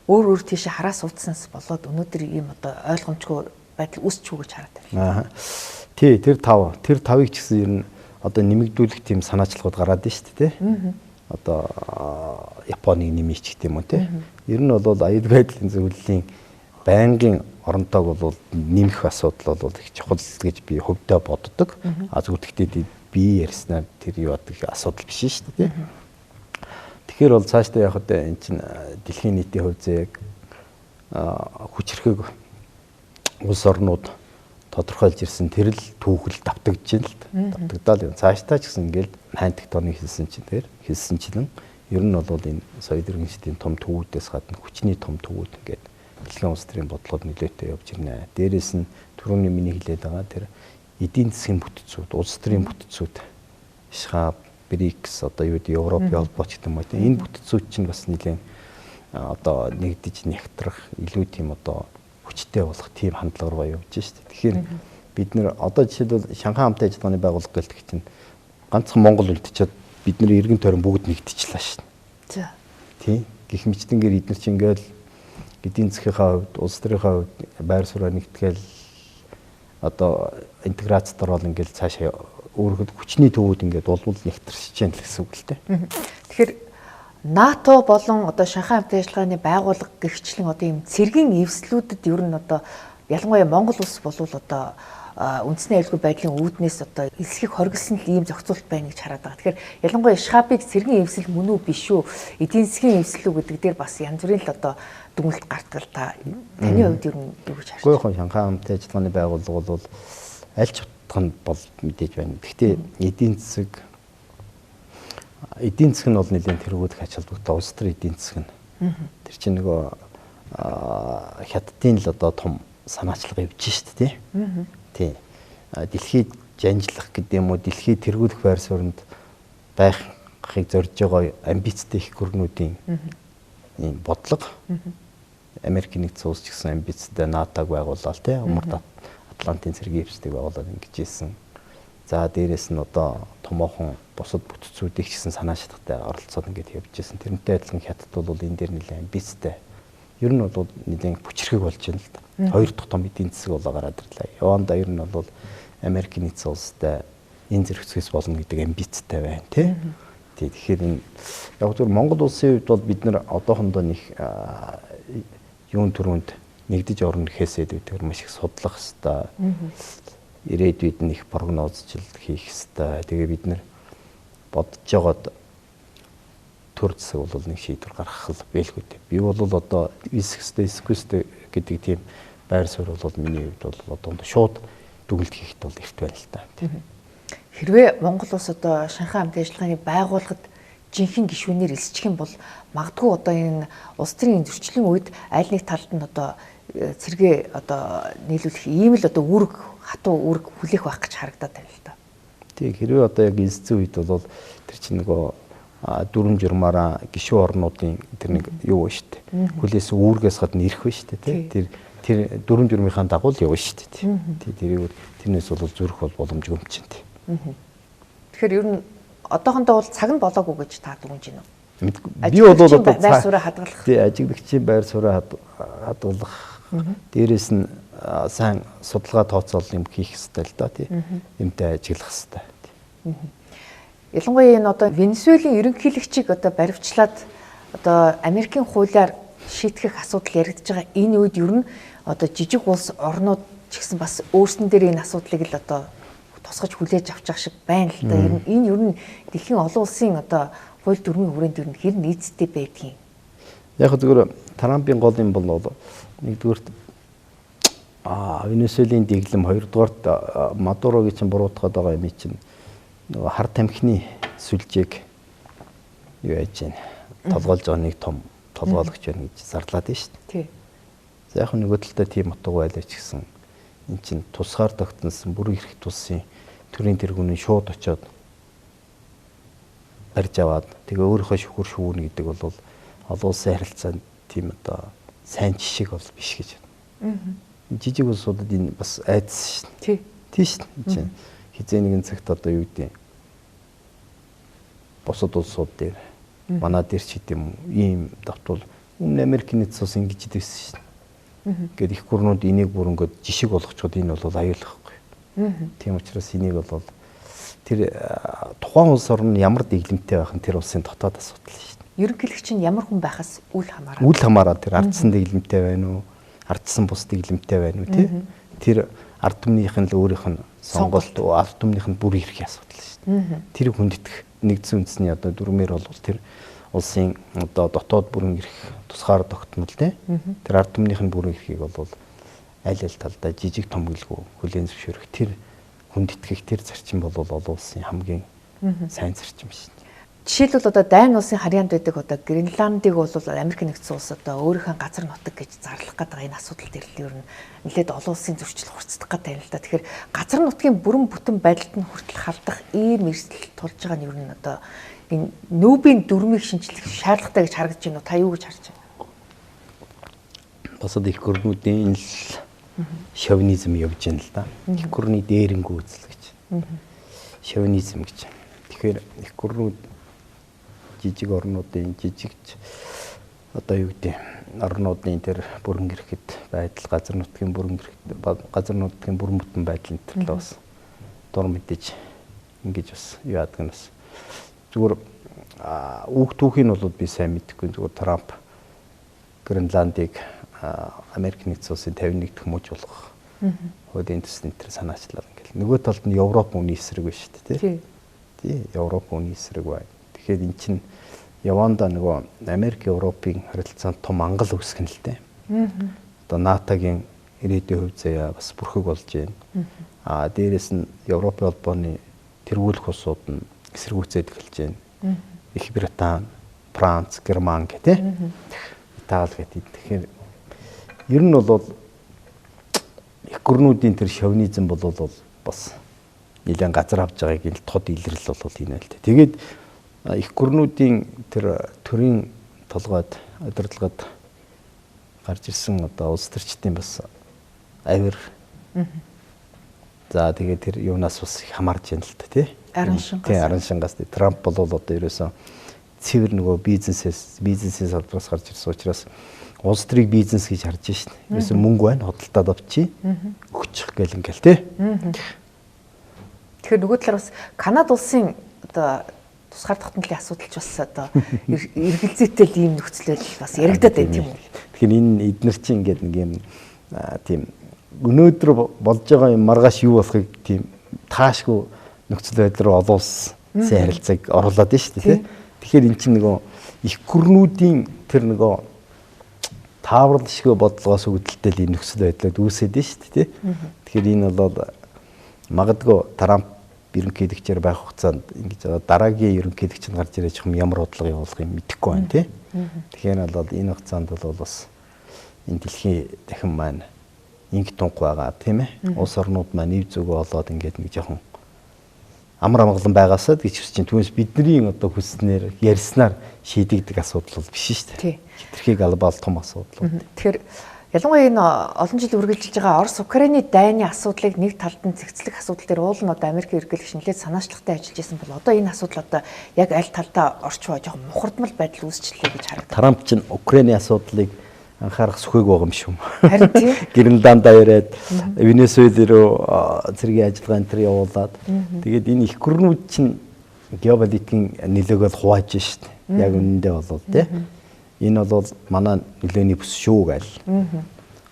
өөр өөр тийшээ хараа суудсанаас болоод өнөөдөр ийм одоо ойлгомжгүй байдал үүсч үү гэж хараад байна. Аа. Тий, тэр 5. Тэр 5-ыг ч гэсэн ер нь одоо нэмэгдүүлэх тийм санаачлагууд гараад байна шүү дээ, тий. Одоо Японыг нэмийч гэх юм уу, тий. Ер нь бол аюулгүй байдлын зөвлөлийн байнгын оронтойг бол нэмэх асуудал бол их чухал гэж би хувьдаа боддог. А зүгээр гэхдээ би ярьснаар тэр юу адаг асуудал биш шүү дээ, тий. Тэгэхээр бол цаашдаа яг одоо эн чинь дэлхийн нийтийн хувь зээг хүчрхэг улс орнууд тодорхойлж ирсэн тэр л түүхэл давтагдж байна л да. Давтагдаал юм. Цаашдаа ч гэсэн ингээл хайн тектоник хэлсэн чинь тэр хэлсэнчлэн ер нь бол энэ соёл иргэншлийн том төвүүдээс гадна хүчний том төвүүд ингээд дэлхийн улс төрийн бодлогод нөлөөтэй явж ирнэ. Дээрээс нь түрүүний миний хэлээд байгаа тэр эдийн засгийн бүтцүүд, улс төрийн бүтцүүд, ШХАБ, БРИКС, одоо юу гэдэг Европын холбоо ч гэдэг юм уу. Энэ бүтцүүд чинь бас нэлээд одоо нэгдэж нэгтрах илүү тийм одоо хүчтэй болох тийм хандлага руу явж шээ. Тэгэхээр бид нэр одоо жишээлбэл Шанхай хамтын ажиллагааны байгууллага гэлдэг чинь ганцхан Монгол үлдчихэд бид нэр эргэн тойрон бүгд нэгдчихлээ шээ. За. Тий. Гэх мэтэнгээр эднэр чинь ингээл эдийн засгийнхаа хувьд, улс төрийнхаа хувьд байр сууриа нэгтгэл одоо интеграцид ороод ингээл цаашаа өөрөөр хүчний төвүүд ингээд улмал нэгтэрч जैन л гэсэн үг л дээ. Тэгэхээр НАТО болон одоо Шанхай хамтын ажиллагааны байгууллага гэрчлэн одоо ийм цэргийн эвслүүдэд ер нь одоо ялангуяа Монгол улс болвол одоо үндэсний аюулгүй байдлын үүднээс одоо элсхийг хоригдсон л ийм зохицуулт байна гэж хараад байгаа. Тэгэхээр ялангуяа ШХАБ-ыг цэргийн эвсэл мөн үү биш үү, эдийн засгийн эвсэл үү гэдэг дээр бас янз бүрийн л одоо дүгнэлт гардаг л та. Таны хувьд ер нь юу гэж харж байна? Үгүй ээ, Шанхай хамтын ажиллагааны байгууллага бол аль ч утга нь бол мэдээж байна. Гэхдээ эдийн засаг нь бол нэлээд тэргүүлэх ач холбогдолтой улс төр эдийн засаг нь. Тэр чинь нөгөө хятадын л одоо том санаачлага явж шít тий. Тий. Дэлхийд жанжлах гэдэг юм уу, дэлхийд тэргүүлэх байр сууринд байхыг зорж байгаа амбицтай их гүрнүүдийн ийм бодлого. Америк нэгдсэн улс ч гэсэн амбицтай НАТО-г байгууллаа тий. Умард Атлантын цэргийн эвслийг байгуулад ингэж ийсэн. За дээрээс нь одоо томоохон бусад бүтцүүдийг ч гэсэн санаачлагтай оролцоод ингэж явж ийсэн. Тэрнтэй адилхан хятад бол энэ дээр нэлээд амбицтай. Ер нь бол нэлээд хүчрхэг болж байна л да. Хоёр дахь том эдийн засаг болоо гараад ирлээ. Явандаа ер нь бол Америк нэгдсэн улстай энэ зэрэгцгээс болно гэдэг амбицтай байна тий. Тэгэхээр энэ яг зөв Монгол улсын хувьд бол бид нар одоохондоо нэг юун төрөнд нэгдэж орно гэхээсээ тэр маш их судлах хэвээр. Ирээдүйд нь их прогнозчил хийх хэвээр. Тэгээ бид нар бодож байгаад төр засаг бол нэг шийдвэр гаргах л байлгүй дээ. Би бол одоо эсэх хэвээр гэдэг тийм байр суурь бол миний хувьд бол одоо шууд дүгнэлт хийхэд бол эрт байна л та. Хэрвээ Монгол улс одоо Шанхай хамтын ажиллагааны байгууллагад жинхэнэ гишүүнээр элсчих юм бол магадгүй одоо энэ улс төрийн зөрчлийн үед аль нэг талд нь одоо цэргээ одоо нийлүүлэх ийм л одоо үүрэг хатуу үүрэг хүлээх байх гэж харагдаад байна л да. Тий, хэрвээ одоо яг элсцэн үед бол тэр чинь нөгөө дүрм журмаараа гишүүн орнуудын тэр нэг юу вэ шүү дээ. Хүлээс үүргээс гадна ирэх вэ шүү дээ, тий. Тэр дүрм журмынхаа дагуу л явна шүү дээ. Тий, тэрийг тэрнээс бол зүрх бол боломжгүй юм чинь тий. Тэгэхээр ер нь одоохондоо бол цаг нь болоогүй гэж та дүгнэж байна уу? Би бол одоо байр сууриа хадгалах. Тий, ажиглагчийн байр сууриа хадгалах. Дээрээс нь сайн судалгаа тооцоолол юм хийх хэрэгтэй л да тий. Юмтай ажиглах хэрэгтэй. Ялангуяа энэ одоо Венесуэлийн ерөнхийлөгчийг одоо баривчлаад одоо Америкийн хуулиар шийтгэх асуудал яригдж байгаа энэ үед ер нь одоо жижиг улс орнууд ч гэсэн бас өөрсдөн дээр энэ асуудлыг л одоо тусгаж хүлээж авч байгаа шиг байна л да. Ер нь энэ ер нь дэлхийн олон улсын одоо хууль дүрмийн хүрээнд ер нь хэр нийцтэй байдгийг. Яг зөвхөн Трампын гол юм бол нэгдүгüрт Венесуэлийн дэглэм, хоёрдугаарт Мадурогийн чинь буруутгаад байгаа юм чинь нөгөө хар тамхины сүлжээг юу яаж чинь толгойлж байгаа нэг том толгойлогч байна гэж зарлаад байна шүү дээ. Тий. За яг нөгөө талдаа тийм утга байлаа ч гэсэн эн чинь тусгаар тогтносон бүр эрх тулсын төрийн тэргүүний шууд очиод барьж аваад тэгээ өөрийнхөө шүхэр шүүнэ гэдэг бол олон улсын харилцаанд тийм одоо сайн жишг бол биш гэж. Жижиг улсуудад энэ бас айдас шин. Тий. Тий шин. Чинь хизээ нэгэн цагт одоо юу гэдэг бусад улсууд дээр манай дээр ч гэдэм ийм давтвал өмнө Америк нэгдсэн улс ингэж идэвсэн шин. Ингээд их гүрнүүд энийг бүр ингээд жишг болгочход энэ бол аюулахгүй. Тийм учраас энийг бол тэр тухайн улс орн ямар дэглэмтэй байх нь тэр улсын дотоод асуудал шин. Ерөнхийлөгч нь ямар хүн байхаас үл хамааран. Үл хамааран тэр ардсан дэглэмтэй байна уу? Ардсан бус дэглэмтэй байна уу тий? Тэр ард түмнийх нь л өөрийнх нь сонголт, ард түмнийх нь бүр эрхийн асуудал шин. Тэр хүндэтгэх нэгдсэн үндэсний одоо дүрмээр бол тэр улсын одоо дотоод бүрэн эрх тусгаар тогтмол тий. Тэр ард түмнийх нь бүрэн эрхийг бол аль аль талдаа жижиг том гэлгүй хүлээн зөвшөөрөх тэр хүндэтгэх тэр зарчим бол олон улсын хамгийн сайн зарчим шин. Жишээлбэл одоо Дайн улсын харьяанд байдаг одоо Гренландыг бол Америк нэгдсэн улс одоо өөрийнхөө газар нутаг гэж зарлах гэдэг энэ асуудал дээр л ер нь нэлээд олон улсын зөрчил хурцдах гэдэг юм л да. Тэгэхээр газар нутгийн бүрэн бүтэн байдалд нь хүртэл халдах ийм эрсдэл тулж байгаа нь ер нь одоо энэ нүүбийн дүрмийг шинчлэх шаардлагатай гэж харагдаж байна уу? Та юу гэж харж байна? Босод их гүрнүүдийн л шовинизм явж байна л да. Их гүрний дээрэнгүү үзэл гэж. Шовинизм гэж. Тэгэхээр их гүрнүүд жижиг орнуудын жижигч одоо юу гэдэг орнуудын тэр бүрэн эрхэд байдал, газар нутгийн бүрэн эрхэд, газар нутгийн бүрэн бүтэн байдал энэ төр л бас дур мэдээж ингэж бас юу яадаг нь бас зүгээр үүх түүхийг нь бол би сайн мэдэхгүй. Зүгээр Трамп Гренландыг Америк нэгдсэн улсын 51 дахь мужи болгох хуулийн төсөл энэ төр санаачлал ингээл. Нөгөө талд нь Европ үнийн эсрэг байна шүү дээ, тий. Тий, Европ үнийн эсрэг байна. Тэгэхээр эн чинь явандаа нөгөө Америк Европын харилцаанд том ангал үүсгэн л дээ. Одоо НАТО-гийн ирээдүйн хувь заяа бас бүрхэг болж байна. Аа дээрэс нь Европын холбооны тэргүүлэх улсууд нь эсэргүүцээд эхэлж байна. Их Британи, Франц, Герман гэх тээ. Итали гэдэг. Тэгэхээр ер нь бол их гүрнүүдийн тэр шовинизм бол бас нэлээд газар авч байгааг ил тод илрэл бол энэ л дээ. Тэгээд их гүрнүүдийн тэр төрийн толгойд удирдлагад гарч ирсэн одоо улс төрчдийн бас авир. За тэгээд тэр юунаас бас их хамаарч байна л та тий. Араншингаас. Тий, араншингаас. Трамп бол одоо ерөөсөн цэвэр нөгөө бизнесийн салбараас гарч ирсэн учраас улс төрийг бизнес гэж харж шин. Ерөөсөн мөнгө байна, худалдаад авчи. Өгчих гээл ингээл тий. Тэгэхээр нөгөө талаар бас Канада улсын одоо тусгаар тогтнолын асуудал ч бас одоо эргэлзээтэй л ийм нөхцөл байдал бас яригадаад байна тийм үү? Тэгэхээр энэ эднэр чинь ингээд нэг юм тийм өнөөдөр болж байгаа юм маргааш юу болохыг тийм таашгүй нөхцөл байдал руу олон улсын харилцааг оруулаад байна шүү дээ. Тэгэхээр эн чинь нөгөө их гүрнүүдийн тэр нөгөө тааварлшгүй бодлогоос үүдэлтэй л ийм нөхцөл байдлууд үүсээд байна шүү дээ. Тэгэхээр энэ бол магадгүй Трамп ерөнхийлөгчээр байх хугацаанд ингэж байгаа дараагийн ерөнхийлөгч нь гарч ирэж юм ямар бодлого явуулах юм мэдэхгүй байна тий. Тэгэхээр бол энэ хугацаанд бол бас энэ дэлхийн дахин маань инг тунх байгаа тийм ээ. Улс орнууд маань ив зүгөө олоод ингээд нэг жоохон амар амгалан байгаасаа гэж хүсэж чинь. Түүнээс бидний одоо хүснээр ярьснаар шийдэгдэг асуудал бол биш шүү дээ. Хитрхи глобал том асуудал. Тэгэхээр ялангуяа энэ олон жил үргэлжилж байгаа Орос Украины дайны асуудлыг нэг талд нь зэгцлэх асуудал дээр уул нь одоо Америкийн ерөнхийлөгч нэлээд санаачлагтай ажиллаж исэн бол одоо энэ асуудал одоо яг аль талдаа орчвоо жоохон мухардмал байдал үүсчлээ гэж харагдав. Трамп чинь Украины асуудлыг анхаарах сүхээг байгаа юм шүү. Харин тийм. Гренландаа яриад, Венесуэл рүү цэргийн ажиллагаа энэ төр явуулаад тэгээд энэ их гүрнүүд чинь геополитикийн нөлөөгөө хувааж шít. Яг үнэндээ болвол тий. Энэ бол манай нөлөөний бүс шүү гээл.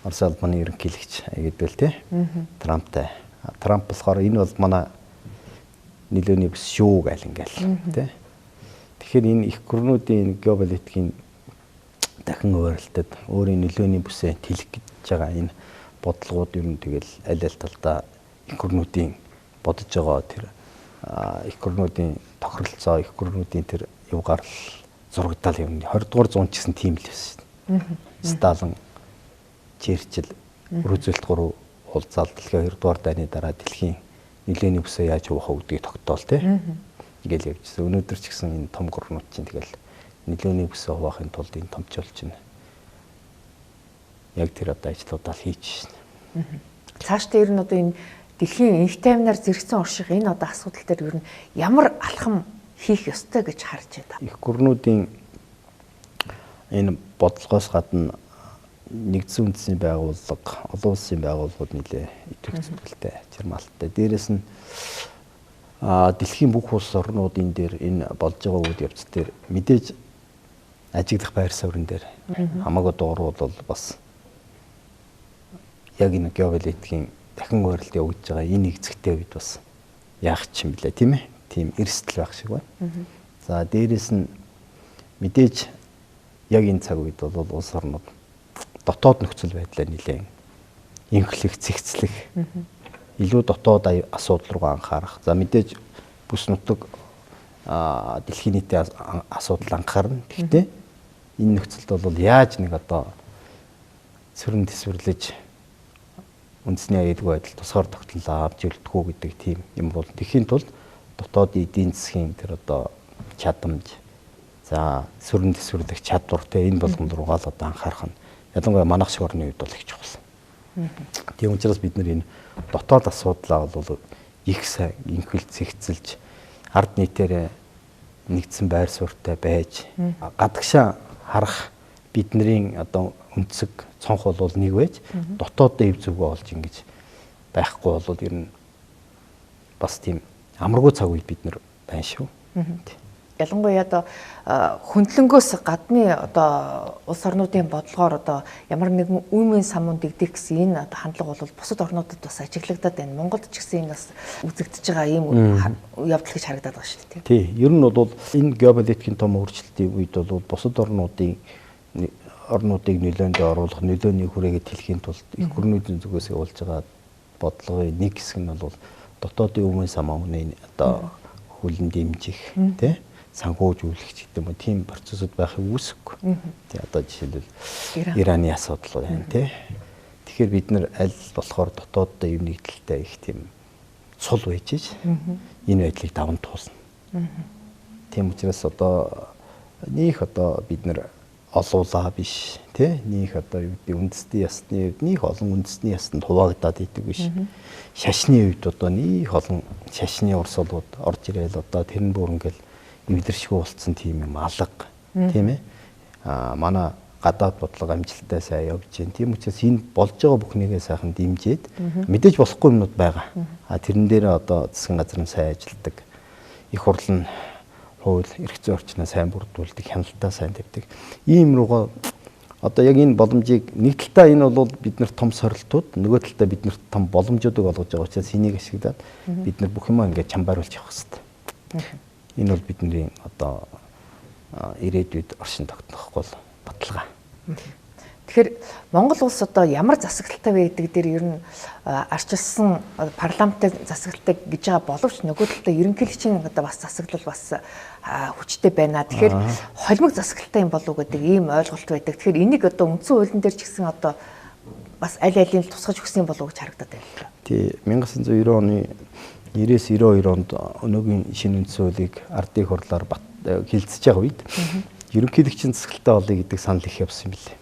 Орос улбаны ерөнхийлөгч гэдвэл тий. Трамптай. Трамп болохоор энэ бол манай нөлөөний бүс шүү гээл ингээл тий. Тэгэхээр энэ их гүрнүүдийн геополитикийн дахин өөрөлдөд өөрийн нөлөөний бүсээ тэлэх гэж байгаа энэ бодлогууд ер нь тэгэл аль аль талдаа их гүрнүүдийн бодож байгаа тэр их гүрнүүдийн тохиролцоо, их гүрнүүдийн тэр юг гарал зурагдал юм. 20 дугаар зуун ч гэсэн тийм л байсан шүү дээ. Сталин, Черчилль, Рузвельт гурав уулзаал дэлхийн 2 дугаар дайны дараа дэлхийн нөлөөний бүсээ яаж явах вэ гэдгийг тогтоол тий. Ингээл явжсэн. Өнөөдөр ч гэсэн энэ том гүрнүүд чинь тэгэл нөлөөний бүсээ хуваахын тулд энэ томчул чинь яг тэр одоо ажлуудаа л хийж шин. Цаашдаа ер нь одоо энэ дэлхийн энх таймнаар зэрэгцэн орших энэ одоо асуудал дээр ер нь ямар алхам хийх ёстой гэж харж байна? Их гүрнүүдийн энэ бодлогоос гадна нэгдсэн үндэсний байгууллага, олон улсын байгууллагууд нэлээ идэвх зүтгэлтэй, чирмаалттай. Дээрээс нь дэлхийн бүх улс орнуудын дээр энэ болж байгаа үйл явц дээр мэдээж ажиглах байр суурин дээр хамаагүй дуурал бол бас яг энэ геополитикийн дахин ойролт явагдаж байгаа энэ нэгцэгтэй үед бас яах ч юм блэ, тийм ээ? Тийм эрсдэл байх шиг байна. За дээрээс нь мэдээж яг энэ цаг үед бол улс орнууд дотоод нөхцөл байдлаа нэлээд инхлэх, цэгцлэх, илүү дотоод асуудал руу анхаарах. За мэдээж бүс нутаг дэлхийн нийтийн асуудал анхаарна. Гэхдээ энэ нөхцөлд бол яаж нэг одоо цэрэн төсвөрлөж үндэсний аюулгүй байдал тусгаар тогтнолоо авч үлдэх үү гэдэг тийм юм бол тэхийн тулд дотоод эдийн засгийн тэр одоо чадамж, за сүрэн төсвөрлөх чадвар те энэ болгон руугаа л одоо анхаарах нь ялангуяа манайх шиг орны үед бол их чухал. Тийм учраас бид нар энэ дотоод асуудлаа бол их сайн инхэл цэгцэлж ард нийтээрээ нэгдсэн байр суурьтай байж гадагшаа харах бидний одоо өнцөг цонх бол нэг байж дотоодоо ив зүгөө олж ингэж байхгүй бол ер нь бас тийм амаргүй цаг үед бид нар байна шүү. Ялангуяа одоо хөндлөнгөөс гадны одоо улс орнуудын бодлогоор одоо ямар нэгэн үймэн самун дэгдэх гэсэн энэ одоо хандлага бол бусад орнуудад бас ажиглагдаад байна. Монголд ч гэсэн энэ бас үзэгдэж байгаа ийм явдал гэж харагдаад байгаа шүү дээ. Тий, ер нь бол энэ геополитикийн том өөрчлөлтийн үед бол бусад орнуудыг нөлөөндөө оруулах, нөлөөний хүрээгээ тэлхийн тулд их гүрнүүдийн зүгээс явуулж байгаа бодлогын нэг хэсэг нь бол дотоодын үймэн самууны одоо хүлэн дэмжих, тий, санхүүжүүлэх ч гэдэг юм уу, тийм процессууд байхыг үүсэхгүй. Тий, одоо жишээлбэл Ираны асуудал байна, тий. Тэгэхээр бид нар аль болохоор дотооддоо юм нэгдэлтэй их тийм цул байж иж энэ байдлыг даван туулна. Тийм учраас одоо нөх одоо бид нар олуулаа биш, тий, нөх одоо юу гэдэг үндэсний ясны үед нөх олон үндэсний ясанд хуваагдаад идэг биш. Шашны үед одоо нөх олон шашны урсгалууд орж ирээл одоо тэр нь бүр ингээл эвдэршгүй болцсон тийм юм алга, тийм ээ. Манай гадаад бодлого амжилттай сайн явж байна. Тийм учраас энэ болж байгаа бүхнийгээ сайхан дэмжиж мэдээж болохгүй юмнууд байгаа. Тэрэн дээр одоо засгийн газар нь сайн ажилладаг. Их хурл нь хууль эрх зүйн орчноо сайн бүрдүүлдэг, хяналтаа сайн тавьдаг. Ийм руугаа одоо яг энэ боломжийг нэг талдаа энэ бол биднэрт том сорилтууд, нөгөө талдаа биднэрт том боломжуудыг олгож байгаа учраас энийг ашиглаад бид нар бүх юмаа ингээд чамбааруулж явах хэрэгтэй. Энэ бол бидний одоо ирээдүйд оршин тогтнох гол баталгаа. Тэгэхээр Монгол улс одоо ямар засаглалтай вэ гэдэг дээр ер нь арчилсан парламентын засаглалтай гэж байгаа боловч нөгөө талдаа ерөнхийлөгчийн одоо бас засаглал бас хүчтэй байна. Тэгэхээр холимог засаглалтай юм болов уу гэдэг ийм ойлголт байдаг. Тэгэхээр энийг одоо үндсэн хуулийн дээр ч гэсэн одоо бас аль алийг тусгаж өгсөн болов уу гэж харагдаад байна. Тий, 1990 оны 90-92 онд өнөөгийн шинэ үндсэн хуулийг ардын хурлаар хилцэж байгаа үед ерөнхийлөгчийн засаглалтай болъё гэдэг санал их явсан юм билээ.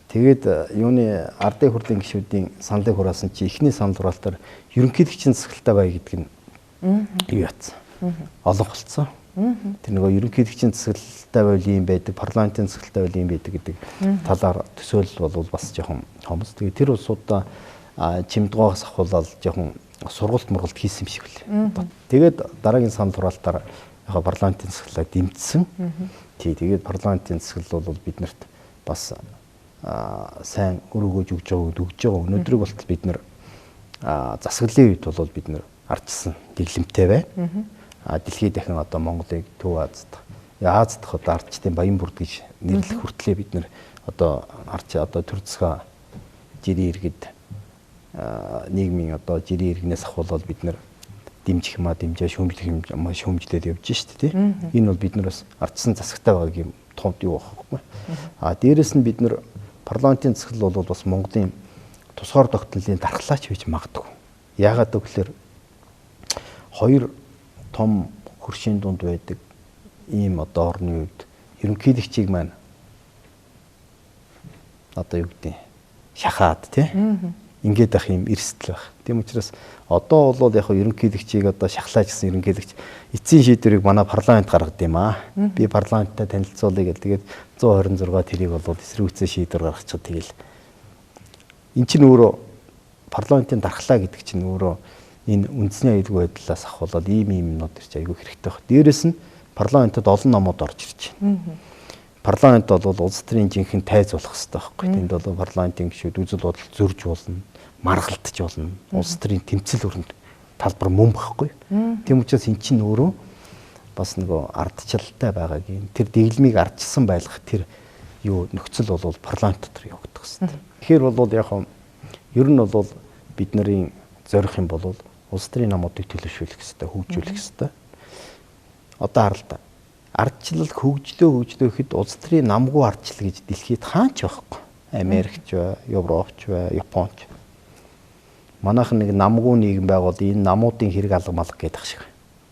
Тэгээд юуны ардын хурлын гишүүдийн саналыг хураасан чи эхний санал хураалтаар ерөнхийлөгчийн засаглалтай бай гэдэг нь юу ятсан. Олон болцсон. Тэр нөгөө ерөнхийлөгчийн засаглалтай байл юм байдаг, парламентын засаглалтай байл юм байдаг гэдэг талаар төсөөлөл бол бас жоохон хомс. Тэгээд тэр улсуудаа чимдгоогоос ахуулаад жоохон сургалт мургалт хийсэн юм шиг үлээ. Тэгээд дараагийн санал хураалтаар яг парламентын засаглалаа дэмжсэн. Тий, тэгээд парламентын засаглал бол биднэрт бас сайн үр өгөөж өгж байгааг өгж байгаа. Өнөөдрийг болтол бид нар засаглалын үед бол бид нар ардчилсан дэглэмтэй байна. Дэлхийд дахин одоо Монголыг Төв Аз дахь, Аз дахь одоо ардчдын баян бүрд гэж нэрлэх хүртлээр бид нар одоо арч одоо төр засгаа жирийн иргэд нийгмийн одоо жирийн иргэнээс ахуулаад бид нар дэмжих юмаа дэмжээ, шүүмжлэх юмаа шүүмжлээд явж шít, тий. Энэ бол бид нар бас ардчсан засагтай байгааг юм томд юу байхгүй. Дээрэс нь бид нар парламентын засаглал бол бас Монголын тусгаар тогтнолын дархлаач байж магадгүй. Яагаад гэвэл хоёр том хөршийн дунд байдаг ийм одоо орны үед ерөнхийлөгчийг маань одоо юу гэдэг шахаад, тий. Ингээд ах юм эрсдэл байх. Тийм учраас одоо бол яг ерөнхийлөгчийг одоо шахлаа гэсэн ерөнхийлөгч эцсийн шийдвэрийг манай парламент гаргадаг юм аа. Би парламенттай танилцуулъя гэл тэгээд 126 тэрийг бол эсрэгцээ шийдвэр гаргачихад тэгэл эн чинь өөрөө парламентын дархлаа гэдэг чинь өөрөө энэ үндэсний аюулгүй байдлаас ахуулаад ийм юмнууд ирч аюул хэрэгтэй баг. Дээрээс нь парламентод олон номууд орж ирж байна. Парламент бол улс төрийн жинхэнэ тайз болох хэрэгтэй байхгүй. Тэнд бол парламентын гишүүд үзэл бодол зөрж болно, маргалтж болно. Улс төрийн тэмцэл өрөнд талбар мөн байхгүй. Тийм учраас эн чинь өөрөө бас нөгөө ардчлалтай байгаагийн тэр дэглэмийг ардчилсан байлгах тэр юу нөхцөл бол парламент дотор явагдах хэрэгтэй. Тэгэхээр бол яг ер нь бол бид нарын зорих юм бол улс төрийн намуудыг төлөвшүүлэх хэрэгтэй, хөгжүүлэх хэрэгтэй. Одоо харал та. Ардчлал хөгжлөө гэхэд улс төрийн намгүй ардчлал гэж дэлхийд хаач байхгүй. Америкч бай, Европч бай, Японч. Манайхан нэг намгүй нийгэм байгуул энэ намуудын хэрэг алга малга гэдэг шиг.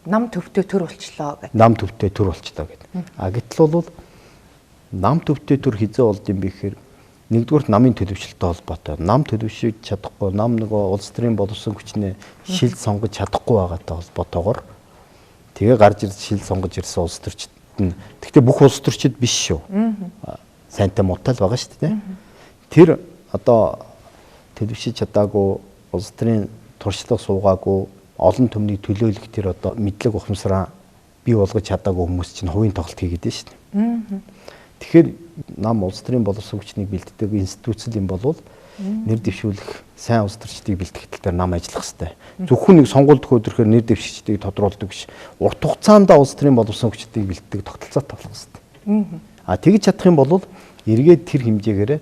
Нам төвтэй төр болчлоо гэдэг. Нам төвтэй төр болчлоо гэдэг. А гэтэл бол нам төвтэй төр хизээ болд юм бэ гэхээр нэгдүгürt намын төлөвшлөлтөй холбоотой. Нам төлөвшөж чадахгүй, нам нөгөө улс төрийн боловсон хүчнээ шил сонгож чадахгүй байгаатай холбоотойгоор тэгээ гарч ирж шил сонгож ирсэн улс төрчд нь гэхдээ бүх улс төрчд биш шүү. Сайнтай муутай л байгаа шүү дээ. Тэр одоо төлөвшөж чадаагүй, улс төрийн туршлага суугаагүй, олон түмнийг төлөөлөх тэр одоо мэдлэг ухамсараа бий болгож чадаагүй хүмүүс чинь хувийн тоглолт хийгээд байна шүү дээ. Тэгэхээр нам улс төрийн боловсон хүчнийг бэлддэг институцэл юм бол нэр дэвшүүлэх сайн улс төрчдийг бэлтгэх тал дээр нам ажиллах хэрэгтэй. Зөвхөн нэг сонгуульд төхөөрөхээр нэр дэвшигчдийг тодруулдаг биш. Урт хугацаанд улс төрийн боловсон хүчдийг бэлддэг тогтолцоотой болох хэрэгтэй. А тэгж чадах юм бол эргээд тэр хэмжээгээр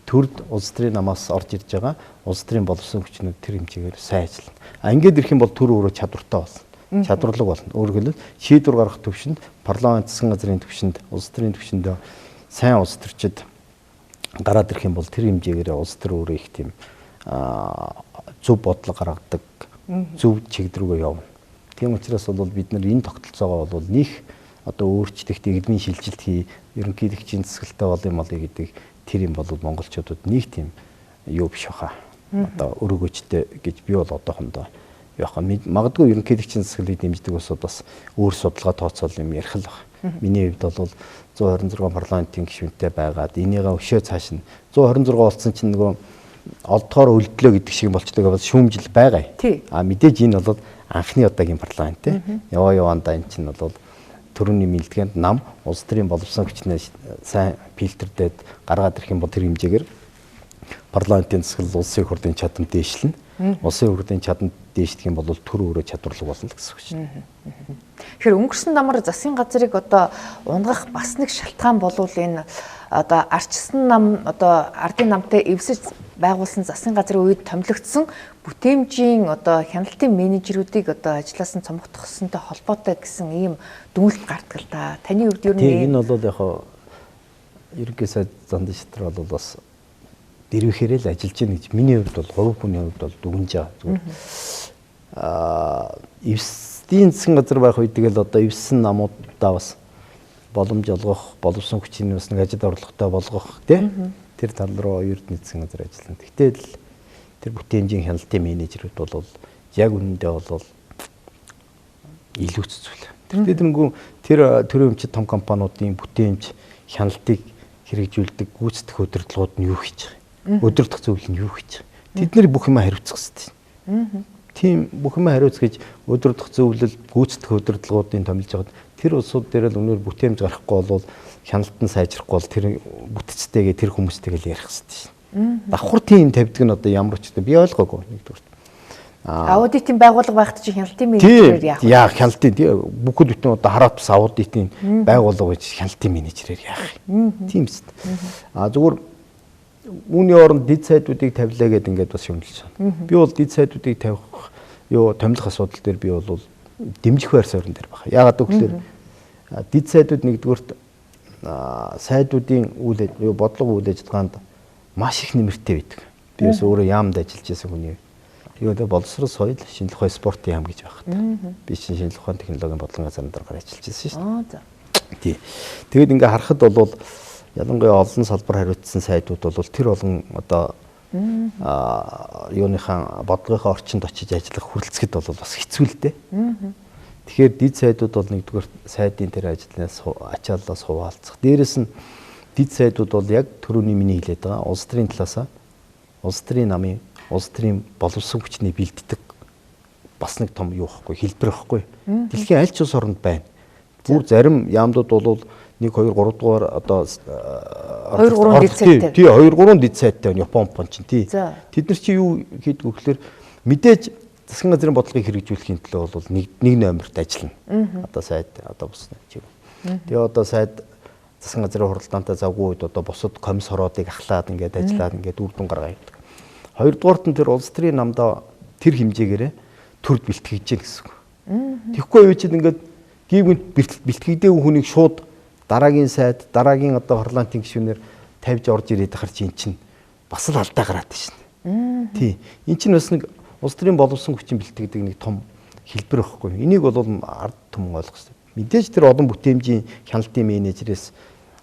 төрд улс төрийн намаас орж ирж байгаа улс төрийн боловсон хүчнүүд тэр хэмжээгээр сайн ажиллана. А ингээд ирэх юм бол төр өөрөө чадвартай болно. Чадварлаг болно. Өөрөөр хэлбэл шийдвэр гаргах төвшөнд, парламент засгийн газрын төвшөнд, улс төрийн төвшөнд сайн улс төрчид гараад ирэх юм бол тэр хэмжээгээр улс төр өөрөө их тийм зөв бодлого гаргадаг, зөв чиг рүүгээ явна. Тийм учраас бол бид нар энэ тогтолцоогоо бол нэх одоо өөрчлөх, дэглэмийн шилжилт хий, ерөнхийлөгчийн засаглалтай бол юм болъё гэдэг тэр юм бол монголчуудад нэг тийм юу биш баха. Одоо өрөөгөөчтэй гэж би бол одоохондоо яах вэ? Магадгүй ерөнхийлөгчийн засаглалыг дэмждэг улсууд бас өөр судалгаа тооцоол юм ярих л баг. Миний хувьд бол 126 парламентын гишүүнтэй байгаад энийгээ өшөө цааш нь 126 болсон чинь нөгөө олдохоор өлдлөө гэдэг шиг болчлоо бол шүүмжил байгаа. А мэдээж энэ бол анхны удаагийн парламент те. Яваа яваандаа энэ чинь бол төрөний мэлдгээнд нам улс төрийн боловсон хүчнээ сайн фильтрдээд гаргаад ирэх юм бол тэр хэмжээгээр парламентын засаглал улсын хурлын чадамт дээшлэнэ. Улсын хурлын чадамт дээшлэх юм бол төр өөрөө чадварлаг болно л гэсэн үг шин. Тэгэхээр өнгөрсөн намар засгийн газрыг одоо унгах бас нэг шалтгаан болвол энэ одоо арчсан нам одоо ардын намтай эвсэж байгуулсан засгийн газрын үед томилогдсон бүтээмжийн одоо хяналтын менежерүүдийг одоо ажлаас нь цомгдохсонтой холбоотой гэсэн ийм дүгнэлт гардаг л да. Таны хувьд ер нь энэ бол яг ерөнхий сайд Зандан шатар бол бас дэрвэхээрээ л ажиллаж байна гэж миний хувьд бол хувь хүний хувьд бол дүгнж байгаа. Зүгээр эвсдийн засгийн газар байх үед тэгэл одоо эвссэн намуудаа бас боломж олгох, боловсон хүчний бас нэг ажил орлоготой болгох тий тэр тал руу Эрдэнэ засгийн газар ажиллана. Тэгтэл тэр бүтээмжийн хяналтын менежерүүд бол яг үнэндээ бол илүүц зүйл. Тэр тэрэнгүү тэр төрийн өмчит том компаниудын бүтээмж хяналтыг хэрэгжүүлдэг гүйцэтгэх удирдлагууд нь юу хийж байгаа? Удирдах зөвлөл нь юу хийж байгаа? Тэд нар бүх юмаа хариуцах хэрэгтэй. Тийм бүх юмаа хариуцах гэж удирдах зөвлөл, гүйцэтгэх удирдлагуудын томилж байгаад тэр улсууд дээр л өнөр бүтээмж гарахгүй бол хяналт нь сайжрахгүй бол тэр бүтцтэйгээ тэр хүмүүстэйгээ л ярих хэрэгтэй шин. Давхар тийм тавьдаг нь одоо ямар ч би ойлгоогүй нэгдүгээр. Аудитын байгууллага байхад чи хяналтын менежерээр яах вэ? Яа хяналтын бүхэл бүтэн одоо хараат бас аудитын байгууллага гэж хяналтын менежерээр яах юм. Тийм биз. А зүгээр үүний оронд дид сайдуудыг тавилаа гэдээ ингээд бас шүмжилж байна. Би бол дид сайдуудыг тавих юу томилох асуудал дээр би бол дэмжих байр суурин дээр байна. Яагаад гэвэл дид сайдууд нэгдүгürt сайдуудын үйл юу бодлого үйл ажиллагаанд маш их нэмэртэй байдаг. Би бас өөрөө яамд ажиллаж байсан хүний юу вэ боловсрол соёл шинжлэх ухааны спортын яам гэж байх та. Би чинь шинжлэх ухааны технологийн бодлогын газрын даргаар ажиллаж байсан шүү дээ. Тий. Тэгээд ингээ харахад бол ялангуяа олон салбар хариуцсан сайдууд бол тэр олон одоо Юуныхаа бодлогынхаа орчинд очиж ажиллах хүрэлцэхэд бол бас хэцүү л дээ. Тэгэхээр дид сайдууд бол нэгдүгээр сайдын тэр ажлаас ачааллаас хуваалцах. Дээрэс нь дид сайдууд бол яг түрүүний миний хэлээд байгаа улс төрийн талаасаа улс төрийн намын улс төрийн боловсон хүчний бэлддэг бас нэг том юу байхгүй хэлбэр байхгүй. Дэлхийн аль ч улс оронд байна. Бүр зарим яамдууд бол 1 2 3 дугаар одоо 2 3 дид сайдтай. Тий 2 3 дид сайдтай байна Япон чинь тий. Тэд нар чи юу хийдэг вэ гэхээр мэдээж засгийн газрын бодлогыг хэрэгжүүлэхийн төлөө бол нэг номерт ажиллана. Одоо сайд одоо бус чиг. Тэгээ одоо сайд засгийн газрын хуралдаантай завгүй үед одоо бусад комисс хороодыг ахлаад ингээд ажиллаад ингээд үр дүн гаргаа явдаг. Хоёрдугаарт нь тэр улс төрийн намдаа тэр хэмжээгээрээ төрд бэлтгэж гин гэсэн үг. Тэгэхгүй юу чинь ингээд гівгэнт бэлтгэгдээгүй хүнийг шууд дараагийн сайд, дараагийн одоо парламентын гишүүнээр тавьж орж ирээд ахар чинь чинь бас л алдаа гараад шин. Тий. Эн чинь бас нэг улс төрийн боловсон хүчин бэлтгэдэг нэг том хэлбэр байхгүй. Энийг бол ард түмэн ойлгох хэрэгтэй. Мэдээж тэр олон бүтээмжийн хяналтын менежерээс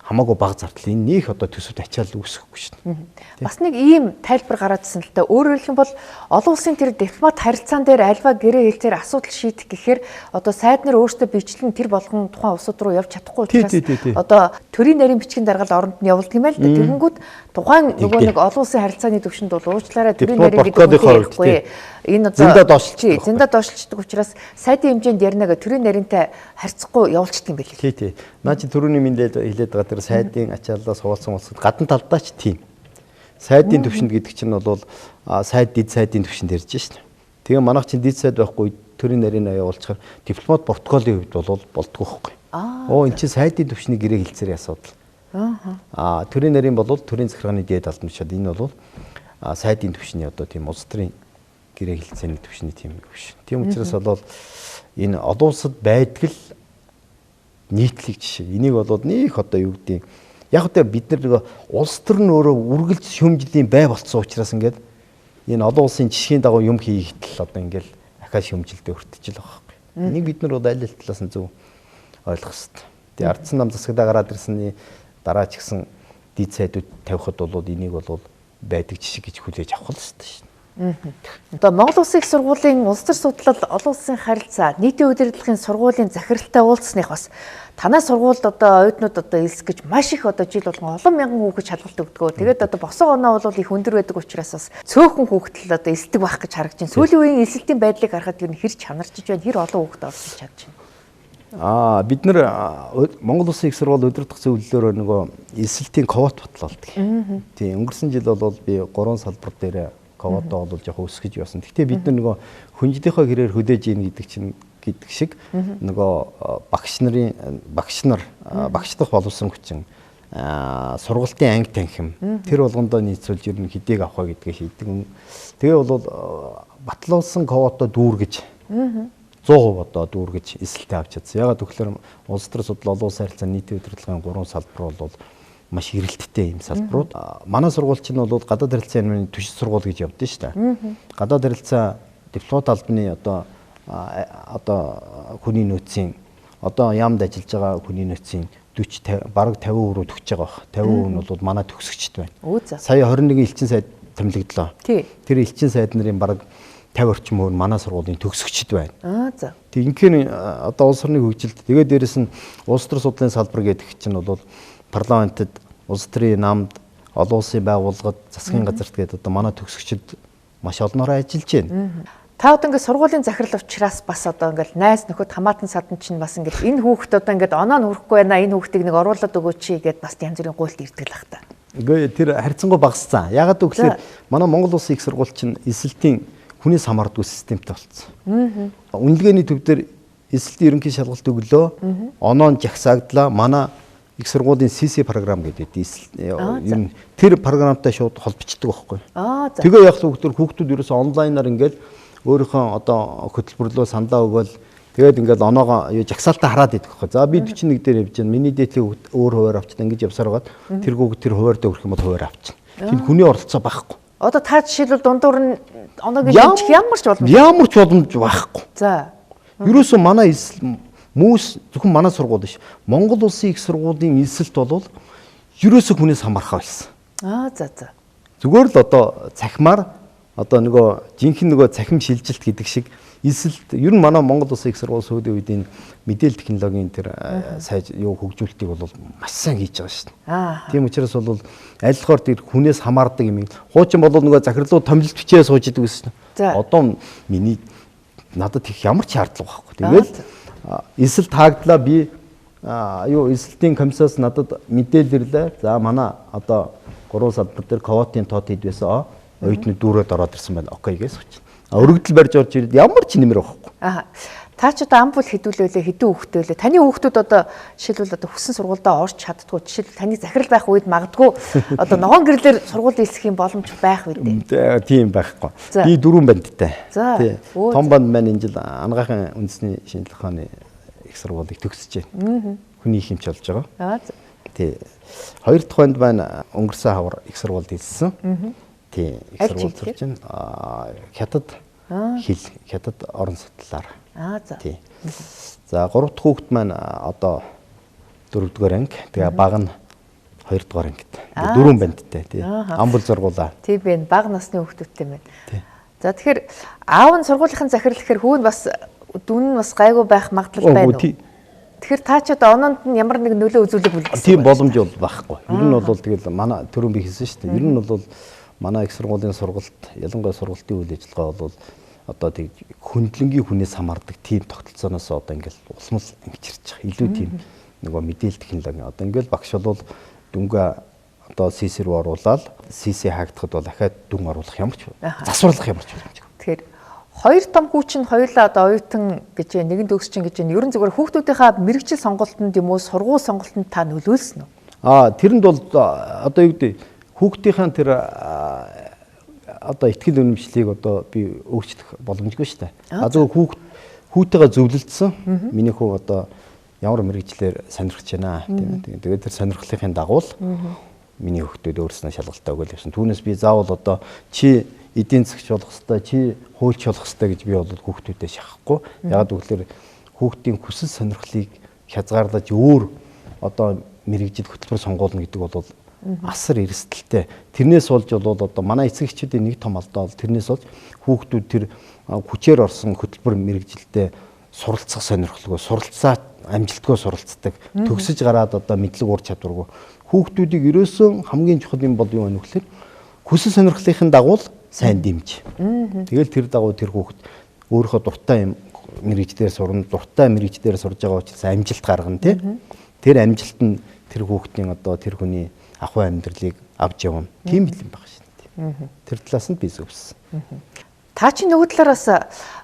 хамаагүй бага зардал энэ нөх одоо төсөвт ачаал үүсгэхгүй шин. Бас нэг ийм тайлбар гараадсэн л та. Өөрөөр хэлэх юм бол олон улсын тэр дипломат харилцаан дээр альва гэрээ хэлцээр асуудал шийдэх гэхээр одоо сайд нар өөрсдөө бичлэн тэр болгон тухайн улсууд руу явж чадахгүй учраас одоо төрийн нарийн бичгийн даргаал оронд нь явуулдаг юм байл л да. Тэгэнгүүт тухайн нөгөө нэг олон улсын харилцааны төвшөнд бол уучлаарай төрийн нарийн гэдэг үг ярихгүй. Энэ одоо зөндөө доошлцдаг учраас сайдын хэмжээнд ярина гэ төрийн нарийнтай харьцахгүй явуулчихдаг юм билээ. Тий, тий. Наа чи төрөний мэндэл хэлээд байгаа тэр сайдын ачааллаас хуваалцсан улсад гадна талдаа ч тийм. Сайдын төвшөнд гэдэг чинь бол сайд дид сайдын төвшөнд ярьж шин. Тэгээ манайх чинь дид сайд байхгүй төрийн нарийн явуулчихаар дипломат протоколын хувьд бол болдгоо байхгүй. Оо эн чинь сайдын төвшний гэрээ хэлцээрийн асуудал. Аа төрийн нарийн бол төрийн захиргааны дээд албан тушаал энэ бол сайдын төвшний одоо тийм улс төрийн гэрээ хэлцээний төвшний тийм биш. Тийм учраас бол энэ олон улсад байдаг л нийтлэг жишээ. Энийг бол нөх одоо юу гэдэг яг үгүй бид нар нөгөө улс төр нь өөрөө үргэлж шүүмжлийн бай болцсон учраас ингээд энэ олон улсын жишгийн дагуу юм хийхтэл одоо ингээд ахаа шүүмжилдээ өртөж л байгаа байхгүй. Энийг бид нар бол аль аль талаас нь зөв ойлгох хэрэгтэй. Тэгээ ардсан нам засагдаа гараад ирсний дараа ч гэсэн дид сайдууд тавихад бол энийг бол байдаг жишг гэж хүлээж авах л хэрэгтэй шин. Одоо Монгол Улсын их сургуулийн улс төр судлал, олон улсын харилцаа, нийтийн удирдлагын сургуулийн захиралтай уулзсаных бас танай сургуульд одоо оюутнууд одоо элсэх гэж маш их одоо жил болгон олон мянган хүүхэд шалгалт өгдөг. Тэгээд одоо босоо оноо бол их өндөр байдаг учраас бас цөөхөн хүүхэд л одоо элсдэг байх гэж харагдаж байна. Сүүлийн үеийн элсэлтийн байдлыг харахад ер нь хэр чанарчж байна, хэр олон хүүхэд оролцож чадж байна. Бид нар Монгол Улсын их сургууль удирдах зөвлөлөөрөө нөгөө элсэлтийн квот батлуулдаг. Тийм, өнгөрсөн жил бол би 3 салбар дээр квотоо бол жоохон өсгөж явсан. Гэхдээ бид нар нөгөө хүнжлийнхөө хэрээр хөдөөж ийн гэдэг чинь гэдэг шиг нөгөө багш нар багшлах боловсон хүчин сургалтын анги танхим тэр болгондоо нийцүүлж ер нь хэдийг авах вэ гэдгээ шийдэг. Тэгээ бол батлуулсан квотоо дүүргэж 100% одоо дүүргэж эсэлтээ авч чадсан. Ягаад гэвэл улс төр судлал, олон улсын харилцаа, нийтийн удирдлагын 3 салбар бол маш эрэлттэй юм салбарууд. Манай сургууль чинь бол гадаад харилцааны юмны түшин сургууль гэж явдсан шүү дээ. Гадаад харилцаа дипломат албаны одоо хүний нөөцийн одоо яамд ажиллаж байгаа хүний нөөцийн 40 бараг 50% рүү төгсөж байгаа бах. 50% нь бол манай төгсөгчд байна. Сая 21 элчин сайд томилогдлоо. Тэр элчин сайд нарын бараг 50 орчим хувь нь манай сургуулийн төгсөгчд байна. Тэг инхээр одоо улс орны хөгжилд тэгээд дээрэс нь улс төр судлалын салбар гэдэг чинь бол парламентэд, улс төрийн намд, олон улсын байгууллагад, засгийн газарт гэдэг одоо манай төгсөгчд маш олноороо ажиллаж байна. Та одоо ингээд сургуулийн захирал учраас бас одоо ингээд найз нөхөд хамаатан садан чинь бас ингээд энэ хүүхэд одоо ингээд оноо нь хүрэхгүй байна, энэ хүүхдийг нэг оруулаад өгөөч гэдээ бас янз бүрийн гуйлт ирдэг л ах та. Үгүй тэр харьцангуй багассан. Яагаад гэвэл манай Монгол Улсын их сургууль чинь эсэлтийн хүнээс хамаардгүй системтэй болцсон. Үнэлгээний төв дээр эсэлтийн ерөнхий шалгалт өглөө, оноо нь жагсаагдлаа. Манай их сургуулийн CC програм гэдэг юм тэр програмтай шууд холбогддог байхгүй. Тэгээ яг л хүүхдүүд ерөөсөө онлайнаар ингээд өөрийнхөө одоо хөтөлбөрлөө сандаа өгөөл тэгээд ингээд оноогоо жагсаалтаа хараад идэх байхгүй. За би 41 дээр явж байна. Миний дээдлийн өөр хуваар авчихна ингэж явсаар байгаад тэр хүүхд тэр хуваар дээр өрөх юм бол хуваар авчихна. Тэр хүний оролцоо байхгүй. Одоо та жишээлбэл дундуур нь оноог хэмжих ямар ч боломж ямар ч боломж байхгүй. За. Ерөөсөө манай Хүүс зөвхөн манай сургууль биш. Монгол Улсын их сургуулийн элсэлт бол ерөөсөө хүнээс хамаархаа болсон. За за. Зүгээр л одоо цахимаар одоо нөгөө жинхэнэ нөгөө цахим шилжилт гэдэг шиг эсэлт ер нь манай Монгол улсын их сургууль сүүлийн үед энэ мэдээлэл технологийн тэр сайж юу хөгжүүлэлтийг бол маш сайн хийж байгаа шүү дээ. Тийм учраас бол аль болохоор тэр хүнээс хамаардаг юм. Хуучин бол нөгөө захирлууд томилолт бичээ сууж идэг гэсэн. Одоо миний надад их ямар ч шаардлага байхгүй. Тэгэл эсэл таагдлаа би юу эсэлтийн комиссаас надад мэдээлэл ирлээ. За манай одоо 3 салбар дээр квотын тоо хэд байсан? Оюутны дүүрээд ороод ирсэн байна. Окей гэж сууч. Өргөдөл барьж орж ирээд ямар ч нэмэр байхгүй. Аа. Та ч одоо ам бүл хэдүүлээлээ хэдэн хүүхдтэй лээ. Таны хүүхдүүд одоо жишээлбэл одоо хүссэн сургуульдаа орч чаддгүй. Жишээлбэл таны захирал байх үед магадгүй одоо ногоон гэрлэр сургууль элсэх юм боломж байх үү дээ. Тийм байхгүй. Би 4 бандтай. Тий. Том банд маань энэ жил Ангаахын үндэсний шинжлэх ухааны их сургуулийг төгсөж байна. Хүний их хэмч болж байгаа. Аа. Тий. Хоёр дахь банд маань өнгөрсөн хавар их сургуульд элссэн. Тий. Их сургууль сурч байна. Хятад хэл, хятад орон судлалаар. Аа за. Тий. За 3 дахь хүүхэд маань одоо 4-р анги. Тэгээ баг нь 2-р ангид. 4 бандтай тий. Ам бүл сургуулаа. Тий бэ. Бага насны хүүхдүүдтэй байна. Тий. За тэгэхээр аав нь сургуулийн захирал гэхээр хүү нь бас дүн нь бас гайгүй байх магадлал байна уу? Тэгэхээр та ч одоо оноонд нь ямар нэг нөлөө үзүүлэх үл гэсэн. Тийм боломж бол байхгүй. Ер нь бол тэгэл манай түрүүн би хэлсэн шүү дээ. Ер нь бол манай их сургуулийн сургалт, ялангуяа сургалтын үйл ажиллагаа бол одоо тэг хөндлөнгийн хүнээс хамаардаг тийм тогтолцооноос одоо ингээл улмал ингэчирч байгаа. Илүү тийм нөгөө мэдээлэл технологи. Одоо ингээл багш бол дүнгээ одоо CC рүү оруулаад CC хаагдахад бол дахиад дүн оруулах ямар ч засварлах ямар ч боломжгүй. Тэгэхээр хоёр том хүү чинь хоёулаа одоо оюутан гэж нэгэн төгсчин гэж ер нь зүгээр хүүхдүүдийнхаа мэргэжил сонголтонд юм уу сургууль сонголтонд та нөлөөлсөн үү? Аа тэрэнд бол одоо юу гэдэг хүүхдийнхаа тэр одоо ихтгэл үнэмшлийг одоо би өөрчлөх боломжгүй шүү дээ. А зөвхөн хүүтэйгээ зөвлөлдсөн. Миний хүү одоо ямар мэргэжлээр сонирхож байна тийм ээ. Тэгээд тэр сонирхлынхын дагуу л миний хүүхдүүд өөрснөө шалгалтаа өгөөл явсан. Түүнээс би заавал одоо чи эдийн засгч болох хэвээр, чи хуульч болох хэвээр гэж би бол хүүхдүүдээ шахахгүй. Яг гэвэл хүүхдийн хүсэл сонирхлыг хязгаарлаж өөр одоо мэргэжил хөтөлбөр сонгуулна гэдэг бол асар эрсдэлтэй. Тэрнээс болж бол одоо манай эцэг эхчүүдийн нэг том алдаа бол тэрнээс болж хүүхдүүд тэр хүчээр орсон хөтөлбөр мэргэжилтэд суралцах сонирхолгүй, суралцаа амжилтгүй суралцдаг, төгсөж гараад одоо мэдлэг ур чадваргүй. Хүүхдүүдийг ерөөсөн хамгийн чухал юм бол юу вэ гэхээр хүсэл сонирхлынхын дагуу сайн дэмж. Тэгэл тэр дагуу тэр хүүхд өөрийнхөө дуртай юм мэргэжлээр сурна, дуртай мэргэжлээр сурж байгаа учраас амжилт гаргана тий. Тэр амжилт нь тэр хүүхдийн одоо тэр хүний ахуй амьдралыг авч явна. Тийм бэлэн байх шин. Тэр талаас нь би зөвсөн. Та чинь нөгөө талаараас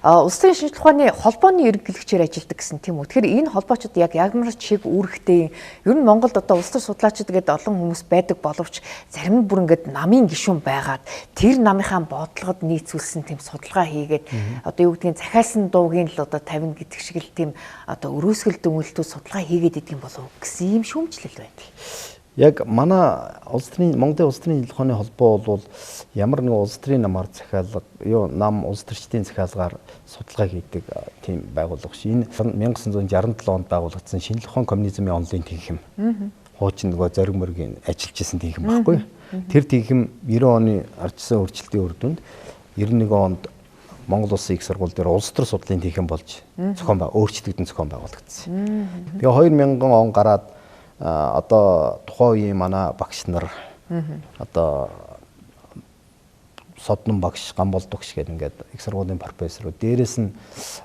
улс төрийн шинжлэх ухааны холбооны ерөнхийлөгчөөр ажилладаг гэсэн тийм үү? Тэгэхээр энэ холбоочд яг ямар чиг үүрэгтэй? Ер нь Монголд одоо улс төр судлаачид гэдэг олон хүмүүс байдаг боловч зарим нь бүр ингээд намын гишүүн байгаад тэр намынхаа бодлогод нийцүүлсэн тийм судалгаа хийгээд одоо юу гэдгийг захиалсан дуугийн л одоо тавина гэдэг шиг л тийм одоо өрөөсгөл дүнэлтүүд судалгаа хийгээд идэг юм болов гэсэн юм шүүмжлэл байдаг. Яг манай улс төрийн Монголын улс төрийн шинжлэх ухааны холбоо бол ямар нэгэн улс төрийн намаар захиалга юу нам улс төрчдийн захиалгаар судалгаа хийдэг тийм байгууллага ш. Энэ 1967 онд байгуулагдсан шинжлэх ухаан коммунизмын онолын тэнхим. Хуучин нөгөө зориг мөргийн ажиллаж исэн тэнхим байхгүй. Тэр тэнхим 90 оны ардчсан өөрчлөлтийн үр дүнд 91 онд Монгол улсын их сургууль дээр улс төр судлалын тэнхим болж зохион өөрчлөгдөн зохион байгуулагдсан. Тэгээ 2000 он гараад одоо тухайн үеийн манай багш нар одоо Соднон багш, Гамбол багш гэдэг ингээд их сургуулийн профессорууд, дээрээс нь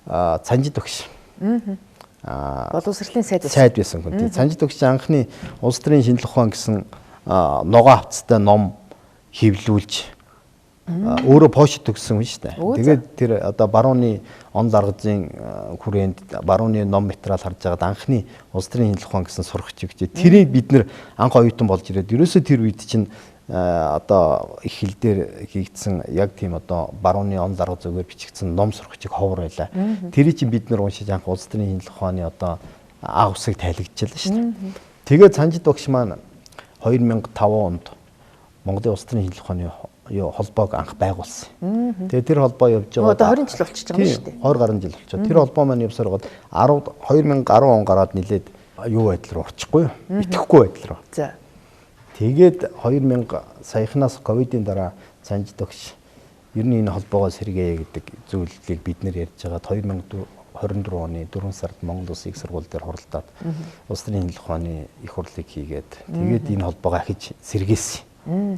Цанжид багш. Боловсролын сайд байсан хүн. Цанжид багш анхны улс төрийн шинжлэх ухаан гэсэн ногоон хавцтай ном хэвлүүлж өөрөө пошт төгссөн хүн шүү дээ. Тэгээд тэр одоо барууны онол аргазын хүрээнд барууны ном материал харж байгаад анхны улс төрийн шинжлэх ухаан гэсэн сурагч өгчээ. Тэрийг бид нэр анх оюутан болж ирээд ерөөсөө тэр үед чинь одоо их хэл дээр хийгдсэн яг тийм одоо барууны онол арга зүгээр бичигдсэн ном сурагчийг ховор байлаа. Тэрийг чинь бид нэр уншиж анх улс төрийн шинжлэх ухааны одоо аг усыг тайлэгдчихлээ шүү дээ. Тэгээд Цанжид багш маань 2005 онд Монголын улс төрийн шинжлэх ухааны холбоог анх байгуулсан. Тэгээ тэр холбоо явж байгаа. Одоо 20 жил болчихж байгаа юм шүү дээ. 20 гаруй жил болчихоо. Тэр холбоо маань явсаар гол 2010 он гараад нилээд юу байдал руу орчихгүй юу? Итгэхгүй байдал руу. За. Тэгээд 2000 саяхнаас ковидын дараа Санжидогш ер нь энэ холбоогоо сэргээе гэдэг зүйлийг бид нэр ярьж байгаад 2024 оны 4 сард Монгол Улсын их сургууль дээр хуралдаад улс төрийн шинжлэх ухааны их хурлыг хийгээд тэгээд энэ холбоогоо ахиж сэргээсэн.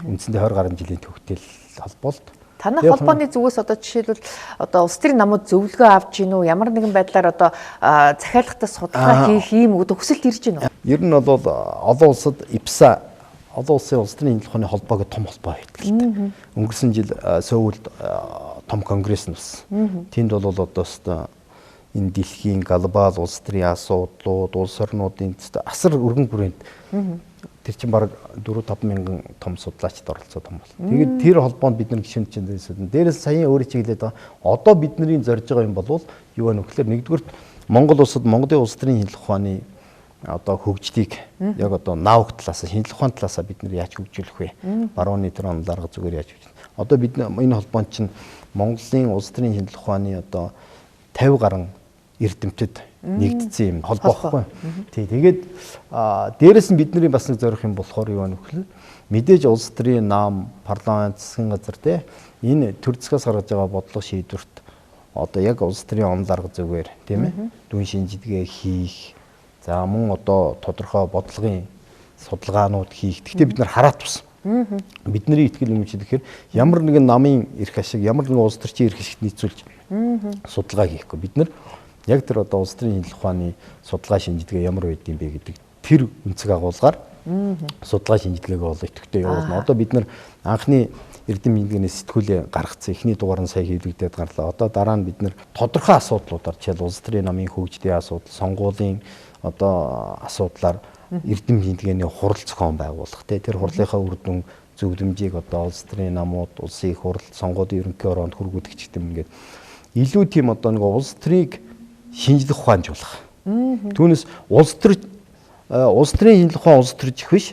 Үндсэндээ 20 гаруй жилийн төгтөл холбоолт. Танай холбооны зүгээс одоо жишээлбэл одоо улс төрийн намууд зөвлөгөө авч гин үү, ямар нэгэн байдлаар одоо захиалгатай судалгаа хийх ийм хүсэлт ирж гин үү? Ер нь бол олон улсад ИПСА олон улсын улс төрийн шинжлэх ухааны холбоо гэх том холбоо байдаг л та. Өнгөрсөн жил Сөүлд том конгресс нь болсон. Тэнд бол одоо өстой энэ дэлхийн глобал улс төрийн асуудлууд, улс орнуудын асар өргөн хүрээнд тэр чинь бараг 4-5 мянган том судлаачид оролцоо том бол. Тэгээд тэр холбоонд бид нар гишүүн чинь дээрээс дээрээс саяын өөрөө чиглээд байгаа. Одоо бидний зорж байгаа юм бол юу вэ гэхээр нэгдүгürt Монгол улсад Монголын улс төрийн шинжлэх ухааны одоо хөгжлийг яг одоо наук талаас, шинжлэх ухааны талаас бид нар яаж хөгжүүлэх вэ? Барууны тэр онол арга зүгээр яаж хөгжүүлэх. Одоо бид энэ холбоонд чинь Монголын улс төрийн шинжлэх ухааны одоо 50 гаруй эрдэмтэд нэгдсэн юм холбоо байхгүй. Тий, тэгээд дээрэс нь бидний бас нэг зорих юм болохоор юу вэ гэхээр мэдээж улс төрийн нам, парламент, засгийн газар те энэ төр засгаас гаргаж байгаа бодлого шийдвэрт одоо яг улс төрийн онол арга зүгээр тийм ээ дүн шинжилгээ хийх, за мөн одоо тодорхой бодлогын судалгаанууд хийх. Гэхдээ бид нар хараат тус. Бидний итгэл юм чи тэгэхээр ямар нэгэн намын эрх ашиг, ямар нэгэн улс төрчийн эрх ашигт нийцүүлж судалгаа хийхгүй. Бид нар яг тэр одоо улс төрийн шинжлэх ухааны судалгаа шинжилгээ ямар байд юм бэ гэдэг тэр өнцөг агуулгаар судалгаа шинжилгээг бол идэвхтэй явуулна. Одоо бид нар анхны эрдэм шинжилгээний сэтгүүлээ гаргацсан. Эхний дугаар нь сая хэвлэгдээд гарлаа. Одоо дараа нь бид нар тодорхой асуудлуудаар жишээл улс төрийн намын хөгжлийн асуудал, сонгуулийн одоо асуудлаар эрдэм шинжилгээний хурал зохион байгуулах тий тэр хурлынхаа үр дүн зөвлөмжийг одоо улс төрийн намууд, улсын их хурал, сонгуулийн ерөнхий хороонд хүргүүлэх гэх юм ингээд илүү тийм одоо нэг улс төрийг шинжлэх ухаанжуулах. Түүнээс улс төрийн шинжлэх ухаан улс төржих биш.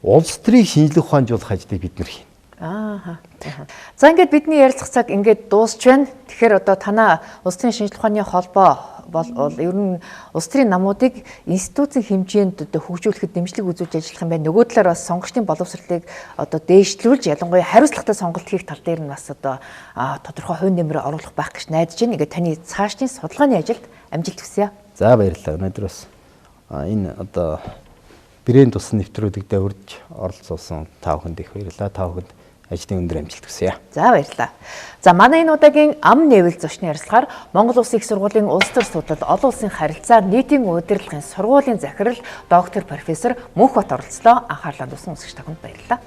Улс төрийг шинжлэх ухаанжуулах ажлыг бид нар хийнэ. Аа. За ингээд бидний ярилцах цаг ингээд дуусч байна. Тэгэхээр одоо танай улс төрийн шинжлэх ухааны холбоо бол ер нь улс төрийн намуудыг институцийн хэмжээнд одоо хөгжүүлэхэд дэмжлэг үзүүлж ажиллах юм байна. Нөгөө талаар бас сонгогчдын боловсролыг одоо дээшлүүлж ялангуяа хариуцлагатай сонголт хийх тал дээр нь бас одоо тодорхой хувь нэмрээ оруулах байх гэж найдаж байна. Ингээд таны цаашдын судалгааны ажилд амжилт хүсье. За баярлалаа. Өнөөдөр бас энэ одоо брэнд тус нэвтрүүлэгдээ урьж оролцуулсан та бүхэнд их баярлалаа. Та бүхэнд ажлын өндөр амжилт хүсье. За баярлалаа. За манай энэ удаагийн ам нээвэл зочны ярилцлагаар Монгол Улсын их сургуулийн улс төр судлал, олон улсын харилцаа, нийтийн удирдлагын сургуулийн захирал доктор профессор Мөнхбат оролцлоо. Анхаарлаа хандуулсан үзэгч танд баярлалаа.